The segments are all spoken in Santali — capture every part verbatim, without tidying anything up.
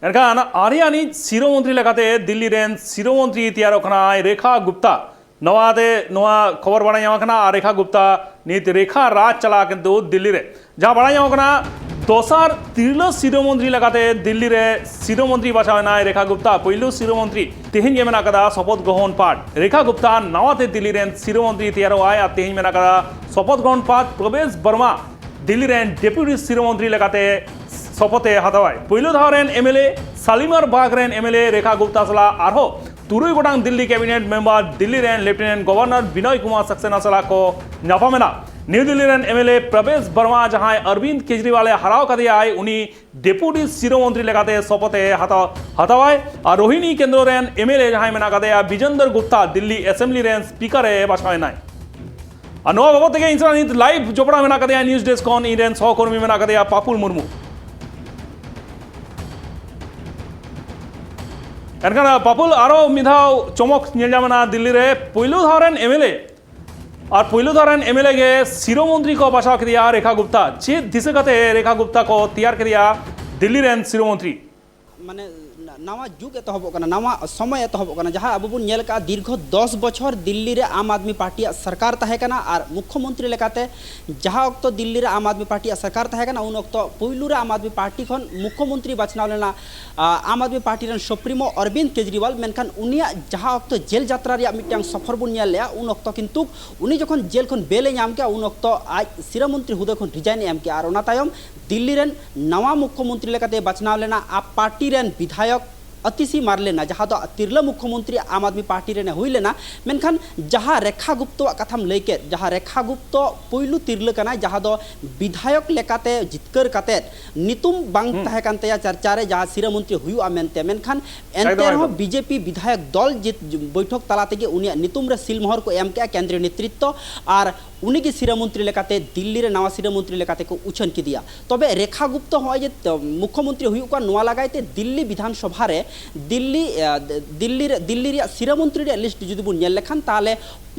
ᱮᱱᱠᱷᱟᱱ ᱟᱹᱨᱤ ᱟᱹᱱᱤᱡ ᱥᱤᱨᱟᱹ ᱢᱚᱱᱛᱨᱤ ᱞᱮᱠᱟᱛᱮ ᱫᱤᱞᱞᱤ ᱨᱮᱱ ᱥᱤᱨᱟᱹ ᱢᱚᱱᱛᱨᱤ ᱛᱮᱭᱟᱨᱚᱜ ᱠᱟᱱᱟᱭ ᱨᱮᱠᱷᱟ ᱜᱩᱯᱛᱟ᱾ ᱱᱚᱣᱟ ᱛᱮ ᱱᱚᱣᱟ ᱠᱷᱚᱵᱚᱨ ᱵᱟᱲᱟᱭ ᱧᱟᱢ ᱟᱠᱟᱱᱟ᱾ ᱟᱨ ᱨᱮᱠᱷᱟ ᱜᱩᱯᱛᱟ ᱱᱤᱛ ᱨᱮᱠᱷᱟ ᱨᱟᱡᱽ ᱪᱟᱞᱟᱜ ᱠᱤᱱᱛᱩ ᱫᱤᱞᱞᱤ ᱨᱮ, ᱡᱟᱦᱟᱸ ᱵᱟᱲᱟᱭ ᱧᱟᱢ ᱟᱠᱟᱱᱟ, ᱫᱚᱥᱟᱨ ᱛᱤᱨᱞᱟᱹ ᱥᱤᱨᱟᱹ ᱢᱚᱱᱛᱨᱤ ᱞᱮᱠᱟᱛᱮ ᱫᱤᱞᱞᱤ ᱨᱮ ᱥᱤᱨᱟᱹ ᱢᱚᱱᱛᱨᱤ ᱵᱟᱪᱷᱟᱣ ᱮᱱᱟᱭ ᱨᱮᱠᱷᱟ ᱜᱩᱯᱛᱟ᱾ ᱯᱳᱭᱞᱳ ᱥᱤᱨᱟᱹ ᱢᱚᱱᱛᱨᱤ ᱛᱮᱦᱮᱧ ᱜᱮ ᱢᱮᱱᱟᱜ ᱟᱠᱟᱫᱟ ᱥᱚᱯᱚᱛ ᱜᱨᱚᱦᱚᱱ ᱯᱟᱴ᱾ ᱨᱮᱠᱷᱟ ᱜᱩᱯᱛᱟ ᱱᱟᱣᱟ ᱛᱮ ᱫᱤᱞᱞᱤ ᱨᱮᱱ ᱥᱤᱨᱟᱹ ᱢᱚᱱᱛᱨᱤ ᱛᱮᱭᱟᱨᱚᱜ ᱟᱭ ᱟᱨ ᱛᱮᱦᱮᱧ ᱢᱮᱱᱟᱜ ᱟᱠᱟᱫᱟ ᱥᱚᱯᱚᱛ ᱜᱨᱚᱦᱚᱱ ᱯᱟᱴ᱾ ᱯᱨᱚᱵᱮᱥ ᱵᱚᱨᱢᱟ ᱫᱤᱞᱞᱤ ᱨᱮᱱ ᱰᱮᱯᱩᱴᱤ ᱥᱤᱨᱟᱹ ᱢᱚᱱᱛᱨᱤ ᱞᱮᱠᱟᱛᱮ ᱥᱚᱯᱚᱛ ᱮ ᱦᱟᱛᱟᱣᱟᱭ᱾ ᱯᱳᱭᱞᱳ ᱫᱷᱟᱣ ᱨᱮᱱ ᱮᱢ ᱮᱞ ᱮ ᱥᱟᱞᱤᱢᱟᱨ ᱵᱟᱜᱽ ᱨᱮᱱ ᱮᱢ ᱮᱞ ᱮ ᱨᱮᱠᱷᱟ ᱜᱩᱯᱛᱟ ᱥᱟᱞᱟᱜ ᱟᱨᱦᱚᱸ ᱛᱩᱨᱩᱭ ᱜᱚᱴᱟᱝ ᱫᱤᱞᱞᱤ ᱠᱮᱵᱤᱱᱮᱴ ᱢᱮᱢᱵᱟᱨ ᱫᱤᱞᱞᱤ ᱨᱮᱱ ᱞᱮᱯᱷᱴᱮᱱᱮᱱᱴ ᱜᱚᱵᱷᱚᱨᱱᱚᱨ ᱵᱤᱱᱚᱭ ᱠᱩᱢᱟᱨ ᱥᱟᱠᱥᱮᱱᱟ ᱥᱟᱞᱟᱜ ᱠᱚ ᱧᱟᱯᱟᱢ ᱮᱱᱟ᱾ ᱱᱤᱭᱩ ᱫᱤᱞᱞᱤ ᱨᱮᱱ ᱮᱢ ᱮᱞ ᱮ ᱯᱨᱚᱵᱮᱥ ᱵᱟᱨᱢᱟ, ᱡᱟᱦᱟᱸᱭ ᱚᱨᱵᱤᱱᱫ ᱠᱮᱡᱨᱤᱣᱟᱞ ᱮ ᱦᱟᱨᱟᱣ ᱠᱟᱫᱮᱭᱟᱭ, ᱩᱱᱤ ᱰᱮᱯᱩᱴᱤ ᱥᱤᱨᱟᱹ ᱢᱚᱱᱛᱨᱤ ᱞᱮᱠᱟᱛᱮ ᱥᱚᱯᱚᱛ ᱮ ᱦᱟᱛᱟᱣ ᱦᱟᱛᱟᱣᱟᱭ᱾ ᱟᱨ ᱨᱳᱦᱤᱱᱤ ᱠᱮᱱᱫᱨᱚ ᱨᱮᱱ ᱮᱢ ᱮᱞ ᱮ ᱡᱟᱦᱟᱸᱭ ᱢᱮᱱᱟᱜ ᱠᱟᱫᱮᱭᱟ, ᱵᱤᱡᱮᱱᱫᱚᱨ ᱜᱩᱯᱛᱟ, ᱫᱤᱞᱞᱤ ᱮᱥᱮᱢᱵᱞᱤ ᱨᱮᱱ ᱥᱯᱤᱠᱟᱨ ᱮ ᱵᱟᱪᱷᱟᱣ ᱮᱱᱟᱭ᱾ ᱟᱨ ᱱᱚᱣᱟ ᱵᱟᱵᱚᱫ ᱛᱮᱜᱮ ᱤᱧ ᱥᱟᱞᱟᱜ ᱱᱤᱛ ᱞᱟᱭᱤᱵᱷ ᱡᱚᱯᱲᱟᱣ ᱢᱮᱱᱟᱜ ᱠᱟᱫᱮᱭᱟ ᱱᱤᱭᱩᱡᱽ ᱰᱮᱥᱠ ᱠᱷᱚᱱ ᱤᱧ ᱨᱮᱱ ᱥᱚᱦᱚᱠᱚᱨᱢᱤ ᱢᱮᱱᱟᱜ ᱠᱟᱫᱮᱭᱟ ᱯᱟᱯᱩᱞ ᱢᱩᱨᱢᱩ᱾ ᱮᱱᱠᱷᱟᱱ ᱯᱟᱯᱩᱞ, ᱟᱨᱚ ᱢᱤᱫ ᱫᱷᱟᱣ ᱪᱚᱢᱚᱠ ᱧᱮᱞ ᱧᱟᱢ ᱮᱱᱟ ᱫᱤᱞᱞᱤ ᱨᱮ᱾ ᱯᱳᱭᱞᱳ ᱫᱷᱟᱣ ᱨᱮᱱ ᱮᱢ ᱮᱞ ᱮ ᱟᱨ ᱯᱳᱭᱞᱳ ᱫᱷᱟᱣ ᱨᱮᱱ ᱮᱢ ᱮᱞ ᱮ ᱜᱮ ᱥᱤᱨᱟᱹ ᱢᱚᱱᱛᱨᱤ ᱠᱚ ᱵᱟᱪᱷᱟᱣ ᱠᱮᱫᱮᱭᱟ ᱨᱮᱠᱷᱟ ᱜᱩᱯᱛᱟ᱾ ᱪᱮᱫ ᱫᱤᱥᱟᱹ ᱠᱟᱛᱮ ᱨᱮᱠᱷᱟ ᱜᱩᱯᱛᱟ ᱠᱚ ᱛᱮᱭᱟᱨ ᱠᱮᱫᱮᱭᱟ ᱫᱤᱞᱞᱤ ᱨᱮᱱ ᱥᱤᱨᱟᱹ ᱢᱚᱱᱛᱨᱤ? ᱢᱟᱱᱮ, ᱱᱟ-, ᱱᱟᱣᱟ ᱡᱩᱜᱽ ᱮᱛᱚᱦᱚᱵᱚᱜ ᱠᱟᱱᱟ, ᱱᱟᱣᱟ ᱥᱚᱢᱚᱭ ᱮᱛᱚᱦᱚᱵᱚᱜ ᱠᱟᱱᱟ, ᱡᱟᱦᱟᱸ ᱟᱵᱚ ᱵᱚᱱ ᱧᱮᱞ ᱠᱟᱜᱼᱟ ᱫᱤᱨᱜᱷᱚ ᱫᱚᱥ ᱵᱚᱪᱷᱚᱨ ᱫᱤᱞᱞᱤ ᱨᱮ ᱟᱢ ᱟᱫᱢᱤ ᱯᱟᱨᱴᱤᱭᱟᱜ ᱥᱚᱨᱠᱟᱨ ᱛᱟᱦᱮᱸ ᱠᱟᱱᱟ᱾ ᱟᱨ ᱢᱩᱠᱠᱷᱚ ᱢᱚᱱᱛᱨᱤ ᱞᱮᱠᱟᱛᱮ ᱡᱟᱦᱟᱸ ᱚᱠᱛᱚ ᱫᱤᱞᱞᱤ ᱨᱮ ᱟᱢ ᱟᱫᱢᱤ ᱯᱟᱨᱴᱤᱭᱟᱜ ᱥᱚᱨᱠᱟᱨ ᱛᱟᱦᱮᱸ ᱠᱟᱱᱟ, ᱩᱱ ᱚᱠᱛᱚ ᱯᱩᱭᱞᱩ ᱨᱮ ᱟᱢ ᱟᱫᱢᱤ ᱯᱟᱨᱴᱤ ᱠᱷᱚᱱ ᱢᱩᱠᱠᱷᱚ ᱢᱚᱱᱛᱨᱤ ᱵᱟᱪᱷᱱᱟᱣ ᱞᱮᱱᱟ, ᱟ, ᱟᱢ ᱟᱫᱢᱤ ᱯᱟᱨᱴᱤ ᱨᱮᱱ ᱥᱩᱯᱨᱤᱢᱳ ᱚᱨᱵᱤᱱᱫ ᱠᱮᱡᱨᱤᱣᱟᱞ᱾ ᱢᱮᱱᱠᱷᱟᱱ ᱩᱱᱤᱭᱟᱜ ᱡᱟᱦᱟᱸ ᱚᱠᱛᱚ ᱡᱮᱞ ᱡᱟᱛᱨᱟ ᱨᱮᱭᱟᱜ ᱢᱤᱫᱴᱟᱝ ᱥᱚᱯᱷᱚᱨ ᱵᱚᱱ ᱧᱮᱞ ᱞᱮᱜᱼᱟ, ᱩᱱ ᱚᱠᱛᱚ ᱠᱤᱱᱛᱩ ᱩᱱᱤ ᱡᱚᱠᱷᱚᱱ ᱡᱮᱞ ᱠᱷᱚᱱ ᱵᱮᱞ ᱮ ᱧᱟᱢ ᱠᱮᱜᱼᱟ, ᱩᱱ ᱚᱠᱛᱚ ᱟᱡ ᱥᱤᱨᱟᱹ ᱢᱚᱱᱛᱨᱤ ᱦᱩᱫᱟᱹ ᱠᱷᱚᱱ ᱨᱤᱡᱟᱭᱤᱱ ᱮ ᱮᱢ ᱠᱮᱜᱼᱟ᱾ ᱟᱨ ᱚᱱᱟ ᱛᱟᱭᱚᱢ ᱫᱤᱞᱞᱤ ᱨᱮᱱ ᱱᱟᱣᱟ ᱢᱩᱠᱠᱷᱚ ᱢᱚᱱᱛᱨᱤ ᱞᱮᱠᱟᱛᱮ ᱵᱟᱪᱷᱱᱟᱣ ᱞᱮᱱᱟ ᱟᱯ ᱯᱟᱨᱴᱤ ᱨᱮᱱ ᱵᱤᱫᱷᱟᱭᱚᱠ ᱟᱛᱤᱥᱤ ᱢᱟᱨᱞᱮᱱᱟ, ᱡᱟᱦᱟᱸ ᱫᱚ ᱛᱤᱨᱞᱟᱹ ᱢᱩᱠᱠᱷᱚ ᱢᱚᱱᱛᱨᱤ ᱟᱢ ᱟᱫᱢᱤ ᱯᱟᱨᱴᱤ ᱨᱮᱱ ᱮ ᱦᱩᱭ ᱞᱮᱱᱟ᱾ ᱢᱮᱱᱠᱷᱟᱱ ᱡᱟᱦᱟᱸ ᱨᱮᱠᱷᱟ ᱜᱩᱯᱛᱚᱣᱟᱜ ᱠᱟᱛᱷᱟᱢ ᱞᱟᱹᱭ ᱠᱮᱫ, ᱡᱟᱦᱟᱸ ᱨᱮᱠᱷᱟ ᱜᱩᱯᱛᱚ ᱯᱩᱭᱞᱩ ᱛᱤᱨᱞᱟᱹ ᱠᱟᱱᱟᱭ ᱡᱟᱦᱟᱸ ᱫᱚ ᱵᱤᱫᱷᱟᱭᱚᱠ ᱞᱮᱠᱟᱛᱮ ᱡᱤᱛᱠᱟᱹᱨ ᱠᱟᱛᱮᱫ ᱧᱩᱛᱩᱢ ᱵᱟᱝ ᱦᱩᱸ᱾ ᱛᱟᱦᱮᱸ ᱠᱟᱱ ᱛᱟᱭᱟ ᱪᱟᱨᱪᱟ ᱨᱮ, ᱡᱟᱦᱟᱸ ᱥᱤᱨᱟᱹ ᱢᱚᱱᱛᱨᱤ ᱦᱩᱭᱩᱜᱼᱟ ᱢᱮᱱᱛᱮ᱾ ᱢᱮᱱᱠᱷᱟᱱ ᱮᱱᱛᱮ ᱮᱠᱫᱚᱢ, ᱨᱮᱦᱚᱸ ᱮᱠᱫᱚᱢ᱾ ᱵᱤᱡᱮᱯᱤ ᱵᱤᱫᱷᱟᱭᱚᱠ ᱫᱚᱞ ᱡᱤᱛ-, ᱵᱳᱭᱴᱷᱚᱠ ᱛᱟᱞᱟ ᱛᱮᱜᱮ ᱩᱱᱤᱭᱟᱜ ᱧᱩᱛᱩᱢ ᱨᱮ ᱥᱤᱞ ᱢᱚᱦᱚᱨ ᱠᱚ ᱮᱢ ᱠᱮᱜᱼᱟ ᱠᱮᱱᱫᱨᱤᱭᱚ ᱱᱮᱛᱨᱤᱛᱛᱚ᱾ ᱟᱨ ᱩᱱᱤᱜᱮ ᱥᱤᱨᱟᱹ ᱢᱚᱱᱛᱨᱤ ᱞᱮᱠᱟᱛᱮ ᱫᱤᱞᱞᱤ ᱨᱮ ᱱᱟᱣᱟ ᱥᱤᱨᱟᱹ ᱢᱚᱱᱛᱨᱤ ᱞᱮᱠᱟᱛᱮ ᱠᱚ ᱩᱪᱷᱟᱹᱱ ᱠᱮᱫᱮᱭᱟ᱾ ᱛᱚᱵᱮ ᱨᱮᱠᱷᱟ ᱜᱩᱯᱛᱚ ᱦᱚᱸᱜᱼᱚᱭ ᱡᱮ ᱛᱚ, ᱢᱩᱠᱠᱷᱚ ᱢᱚᱱᱛᱨᱤ ᱦᱩᱭᱩᱜ ᱠᱟᱱ, ᱱᱚᱣᱟ ᱞᱟᱜᱟᱭ ᱛᱮ ᱫᱤᱞᱞᱤ ᱵᱤᱫᱷᱟᱱ ᱥᱚᱵᱷᱟ ᱨᱮ ᱫᱤᱞᱞᱤ, ᱮ, ᱫᱤᱞᱞᱤ ᱨᱮ, ᱫᱤᱞᱞᱤ ᱨᱮᱭᱟᱜ ᱥᱤᱨᱟᱹ ᱢᱚᱱᱛᱨᱤ ᱨᱮᱭᱟᱜ ᱞᱤᱥᱴ ᱡᱩᱫᱤ ᱵᱚᱱ ᱧᱮᱞ ᱞᱮᱠᱷᱟᱱ, ᱛᱟᱦᱚᱞᱮ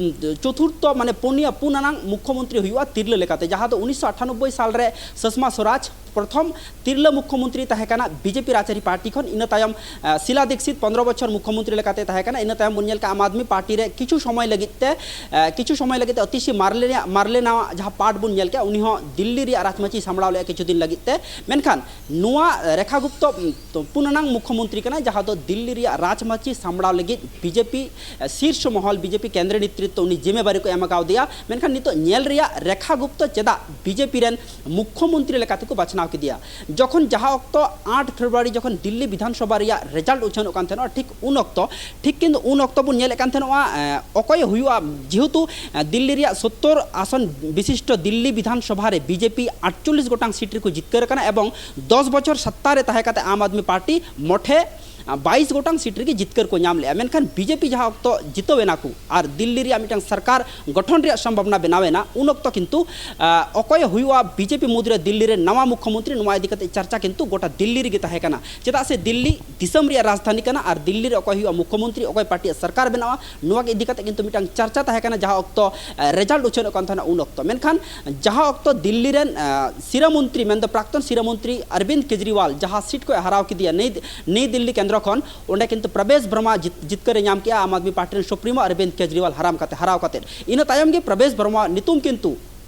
ᱪᱚᱛᱩᱨᱛᱷᱚ, ᱢᱟᱱᱮ ᱯᱩᱱᱭᱟ, ᱯᱩᱱ ᱟᱱᱟᱝ ᱢᱩᱠᱷᱭᱚᱢᱚᱱᱛᱨᱤ ᱦᱩᱭᱩᱜᱼᱟ ᱛᱤᱨᱞᱟᱹ ᱞᱮᱠᱟᱛᱮ, ᱡᱟᱦᱟᱸ ᱫᱚ ᱩᱱᱤᱥᱥᱚ ᱟᱴᱷᱟᱱᱚᱵᱵᱳᱭ ᱥᱟᱞ ᱨᱮ ᱥᱩᱥᱢᱟ ᱥᱚᱨᱟᱡᱽ ᱯᱨᱚᱛᱷᱚᱢ ᱛᱤᱨᱞᱟᱹ ᱢᱩᱠᱷᱭᱚᱢᱚᱱᱛᱨᱤ ᱛᱟᱦᱮᱸ ᱠᱟᱱᱟ ᱵᱤᱡᱮᱯᱤ ᱨᱟᱡᱽᱟᱹᱨᱤ ᱯᱟᱨᱴᱤ ᱠᱷᱚᱱ᱾ ᱤᱱᱟᱹ ᱛᱟᱭᱚᱢ ᱟᱸ, ᱥᱤᱞᱟ ᱫᱤᱠᱥᱤᱛ ᱯᱚᱱᱫᱽᱨᱚ ᱵᱚᱪᱷᱚᱨ ᱢᱩᱠᱷᱭᱚᱢᱚᱱᱛᱨᱤ ᱞᱮᱠᱟᱛᱮ ᱛᱟᱦᱮᱸ ᱠᱟᱱᱟ᱾ ᱤᱱᱟᱹ ᱛᱟᱭᱚᱢ ᱵᱚᱱ ᱧᱮᱞ ᱠᱟᱜᱼᱟ ᱟᱢ ᱟᱫᱢᱤ ᱯᱟᱨᱴᱤ ᱨᱮ ᱠᱤᱪᱷᱩ ᱥᱚᱢᱚᱭ ᱞᱟᱹᱜᱤᱫ ᱛᱮ, ᱟᱸ, ᱠᱤᱪᱷᱩ ᱥᱚᱢᱚᱭ ᱞᱟᱹᱜᱤᱫ ᱛᱮ ᱚᱛᱤᱥᱤ ᱢᱟᱨᱞᱮ ᱨᱮᱭᱟᱜ, ᱢᱟᱨᱞᱮᱱᱟᱣᱟᱜ ᱡᱟᱦᱟᱸ ᱯᱟᱴ ᱵᱚᱱ ᱧᱮᱞ ᱠᱮᱜᱼᱟ, ᱩᱱᱤ ᱦᱚᱸ ᱫᱤᱞᱞᱤ ᱨᱮᱭᱟᱜ ᱨᱟᱡᱽᱢᱟᱹᱪᱤ ᱥᱟᱢᱵᱲᱟᱣ ᱞᱮᱜᱼᱟ ᱠᱤᱪᱷᱩ ᱫᱤᱱ ᱞᱟᱹᱜᱤᱫ ᱛᱮ᱾ ᱢᱮᱱᱠᱷᱟᱱ ᱱᱚᱣᱟ ᱨᱮᱠᱷᱟ ᱜᱩᱯᱛᱚ, ᱩᱢ, ᱛᱚ, ᱯᱩᱱ ᱟᱱᱟᱝ ᱢᱩᱠᱷᱭᱚᱢᱚᱱᱛᱨᱤ ᱠᱟᱱᱟᱭ, ᱡᱟᱦᱟᱸ ᱫᱚ ᱫᱤᱞᱞᱤ ᱨᱮᱭᱟᱜ ᱨᱟᱡᱽᱢᱟᱹᱪᱤ ᱥᱟᱢᱵᱲᱟᱣ ᱞᱟᱹᱜᱤᱫ ᱵᱤᱡᱮᱯᱤ, ᱟᱸ, ᱥᱤᱨᱥᱚ ᱢᱚᱦᱚᱞ, ᱵᱤᱡᱮᱯᱤ ᱠᱮᱱᱫᱨᱤᱭᱚ ᱱᱮᱛᱨᱤᱛᱵ ᱩᱱᱤ ᱡᱤᱢᱢᱮᱵᱟᱨᱤ ᱠᱚ ᱮᱢ ᱟᱠᱟᱣᱫᱮᱭᱟ᱾ ᱢᱮᱱᱠᱷᱟᱱ ᱱᱤᱛᱚᱜ ᱧᱮᱞ ᱨᱮᱭᱟᱜ, ᱨᱮᱠᱷᱟ ᱜᱩᱯᱛᱚ ᱪᱮᱫᱟᱜ ᱵᱤᱡᱮᱯᱤ ᱨᱮᱱ ᱢᱩᱠᱷᱭᱚᱢᱚᱱᱛᱨᱤ ᱞᱮᱠᱟ ᱛᱮᱠᱚ ᱵᱟᱪᱷᱱᱟᱣ ᱠᱮᱫᱮᱭᱟ? ᱡᱚᱠᱷᱚᱱ ᱡᱟᱦᱟᱸ ᱚᱠᱛᱚ ᱟᱴ ᱯᱷᱮᱵᱽᱨᱩᱣᱟᱨᱤ ᱡᱚᱠᱷᱚᱱ ᱫᱤᱞᱞᱤ ᱵᱤᱫᱷᱟᱱ ᱥᱚᱵᱷᱟ ᱨᱮᱭᱟᱜ ᱨᱮᱡᱟᱞᱴ ᱩᱪᱷᱟᱹᱱᱚᱜ ᱠᱟᱱ ᱛᱟᱦᱮᱱᱟ, ᱴᱷᱤᱠ ᱩᱱ ᱚᱠᱛᱚ, ᱴᱷᱤᱠ ᱠᱤᱱᱛᱩ ᱩᱱ ᱚᱠᱛᱚ ᱵᱚᱱ ᱧᱮᱞᱮᱫ ᱠᱟᱱ ᱛᱟᱦᱮᱱᱟ, ᱮᱸ, ᱚᱠᱚᱭ ᱦᱩᱭᱩᱜᱼᱟ, ᱡᱮᱦᱮᱛᱩ, ᱮᱸ, ᱫᱤᱞᱞᱤ ᱨᱮᱭᱟᱜ ᱥᱳᱛᱛᱳᱨ ᱟᱥᱚᱱ ᱵᱤᱥᱤᱥᱴᱚ ᱫᱤᱞᱞᱤ ᱵᱤᱫᱷᱟᱱ ᱥᱚᱵᱷᱟ ᱨᱮ ᱵᱤᱡᱮᱯᱤ ᱟᱴᱪᱚᱞᱞᱤᱥ ᱜᱚᱴᱟᱝ ᱥᱤᱴ ᱨᱮᱠᱚ ᱡᱤᱛᱠᱟᱹᱨ ᱟᱠᱟᱱᱟ ᱮᱵᱚᱝ ᱫᱚᱥ ᱵᱚᱪᱷᱚᱨ ᱥᱟᱛᱛᱟ ᱨᱮ ᱛᱟᱦᱮᱸ ᱠᱟᱛᱮ ᱟᱢ ᱟᱫᱢᱤ ᱯᱟᱨᱴᱤ ᱢᱚᱴᱷᱮ ᱟᱸ, ᱵᱟᱭᱤᱥ ᱜᱚᱴᱟᱝ ᱥᱤᱴ ᱨᱮᱜᱮ ᱡᱤᱛᱠᱟᱹᱨ ᱠᱚ ᱧᱟᱢ ᱞᱮᱜᱼᱟ᱾ ᱢᱮᱱᱠᱷᱟᱱ ᱵᱤᱡᱮᱯᱤ ᱡᱟᱦᱟᱸ ᱚᱠᱛᱚ ᱡᱤᱛᱟᱹᱣ ᱮᱱᱟ ᱠᱚ ᱟᱨ ᱫᱤᱞᱞᱤ ᱨᱮᱭᱟᱜ ᱢᱤᱫᱴᱟᱝ ᱥᱚᱨᱠᱟᱨ ᱜᱚᱴᱷᱚᱱ ᱨᱮᱭᱟᱜ ᱥᱚᱢᱵᱷᱟᱵᱚᱱᱟ ᱵᱮᱱᱟᱣ ᱮᱱᱟ, ᱩᱱ ᱚᱠᱛᱚ ᱠᱤᱱᱛᱩ, ᱟᱸ, ᱚᱠᱚᱭ ᱦᱩᱭᱩᱜᱼᱟ ᱵᱤᱡᱮᱯᱤ ᱢᱩᱫᱽᱨᱮ ᱫᱤᱞᱞᱤ ᱨᱮ ᱱᱟᱣᱟ ᱢᱩᱠᱷᱭᱚᱢᱚᱱᱛᱨᱤ, ᱱᱚᱣᱟ ᱤᱫᱤ ᱠᱟᱛᱮ ᱪᱟᱨᱪᱟ ᱠᱤᱱᱛᱩ ᱜᱚᱴᱟ ᱫᱤᱞᱞᱤ ᱨᱮᱜᱮ ᱛᱟᱦᱮᱸ ᱠᱟᱱᱟ᱾ ᱪᱮᱫᱟᱜ ᱥᱮ ᱫᱤᱞᱞᱤ ᱫᱤᱥᱚᱢ ᱨᱮᱭᱟᱜ ᱨᱟᱡᱽᱫᱷᱟᱱᱤ ᱠᱟᱱᱟ ᱟᱨ ᱫᱤᱞᱞᱤ ᱨᱮ ᱚᱠᱚᱭ ᱦᱩᱭᱩᱜᱼᱟ ᱢᱩᱠᱷᱭᱚᱢᱚᱱᱛᱨᱤ, ᱚᱠᱚᱭ ᱯᱟᱨᱴᱤᱭᱟᱜ ᱥᱚᱨᱠᱟᱨ ᱵᱮᱱᱟᱣᱟ, ᱱᱚᱣᱟ ᱜᱮ ᱤᱫᱤ ᱠᱟᱛᱮ ᱠᱤᱱᱛᱩ ᱢᱤᱫᱴᱟᱝ ᱪᱟᱨᱪᱟ ᱛᱟᱦᱮᱸ ᱠᱟᱱᱟ ᱡᱟᱦᱟᱸ ᱚᱠᱛᱚ, ᱟᱸ, ᱨᱮᱡᱟᱞᱴ ᱩᱪᱷᱟᱹᱱᱚᱜ ᱠᱟᱱ ᱛᱟᱦᱮᱱᱟ ᱩᱱ ᱚᱠᱛᱚ᱾ ᱢᱮᱱᱠᱷᱟᱱ ᱡᱟᱦᱟᱸ ᱚᱠᱛᱚ ᱫᱤᱞᱞᱤ ᱨᱮᱱ, ᱟᱸ, ᱥᱤᱨᱟᱹ ᱢᱚᱱᱛᱨᱤ, ᱢᱮᱱᱫᱚ ᱯᱨᱟᱠᱛᱚᱱ ᱥᱤᱨᱟᱹ ᱢᱚᱱᱛᱨᱤ ᱚᱨᱵᱤᱱᱫ ᱠᱮᱡᱨᱤᱣᱟᱞ ᱡᱟᱦᱟᱸ ᱥᱤᱴ ᱠᱚᱭ ᱦᱟᱨᱟᱣ ᱠᱮᱫᱮᱭᱟ ᱱᱤᱭ, ᱱᱤᱭ ᱫᱤᱞᱞᱤ ᱠᱮᱱᱫᱨᱚ ᱠᱷᱚᱱ, ᱚᱸᱰᱮ ᱠᱤᱱᱛᱩ ᱯᱨᱚᱵᱮᱥ ᱵᱨᱚᱦᱢᱟ ᱡᱤᱛ-, ᱡᱤᱛᱠᱟᱹᱨᱮ ᱧᱟᱢ ᱠᱮᱜᱼᱟ ᱟᱢ ᱟᱫᱢᱤ ᱯᱟᱨᱴᱤ ᱨᱮᱱ ᱥᱩᱯᱨᱤᱢᱳ ᱚᱨᱵᱤᱱᱫ ᱠᱮᱡᱨᱤᱣᱟᱞ ᱦᱟᱨᱟᱢ ᱠᱟᱛᱮ, ᱦᱟᱨᱟᱣ ᱠᱟᱛᱮ᱾ ᱤᱱᱟᱹ ᱛᱟᱭᱚᱢ ᱜᱮ ᱯᱨᱚᱵᱮᱥ ᱵᱨᱚᱦᱢᱟ ᱧᱩᱛᱩᱢ ᱠᱤᱱᱛᱩ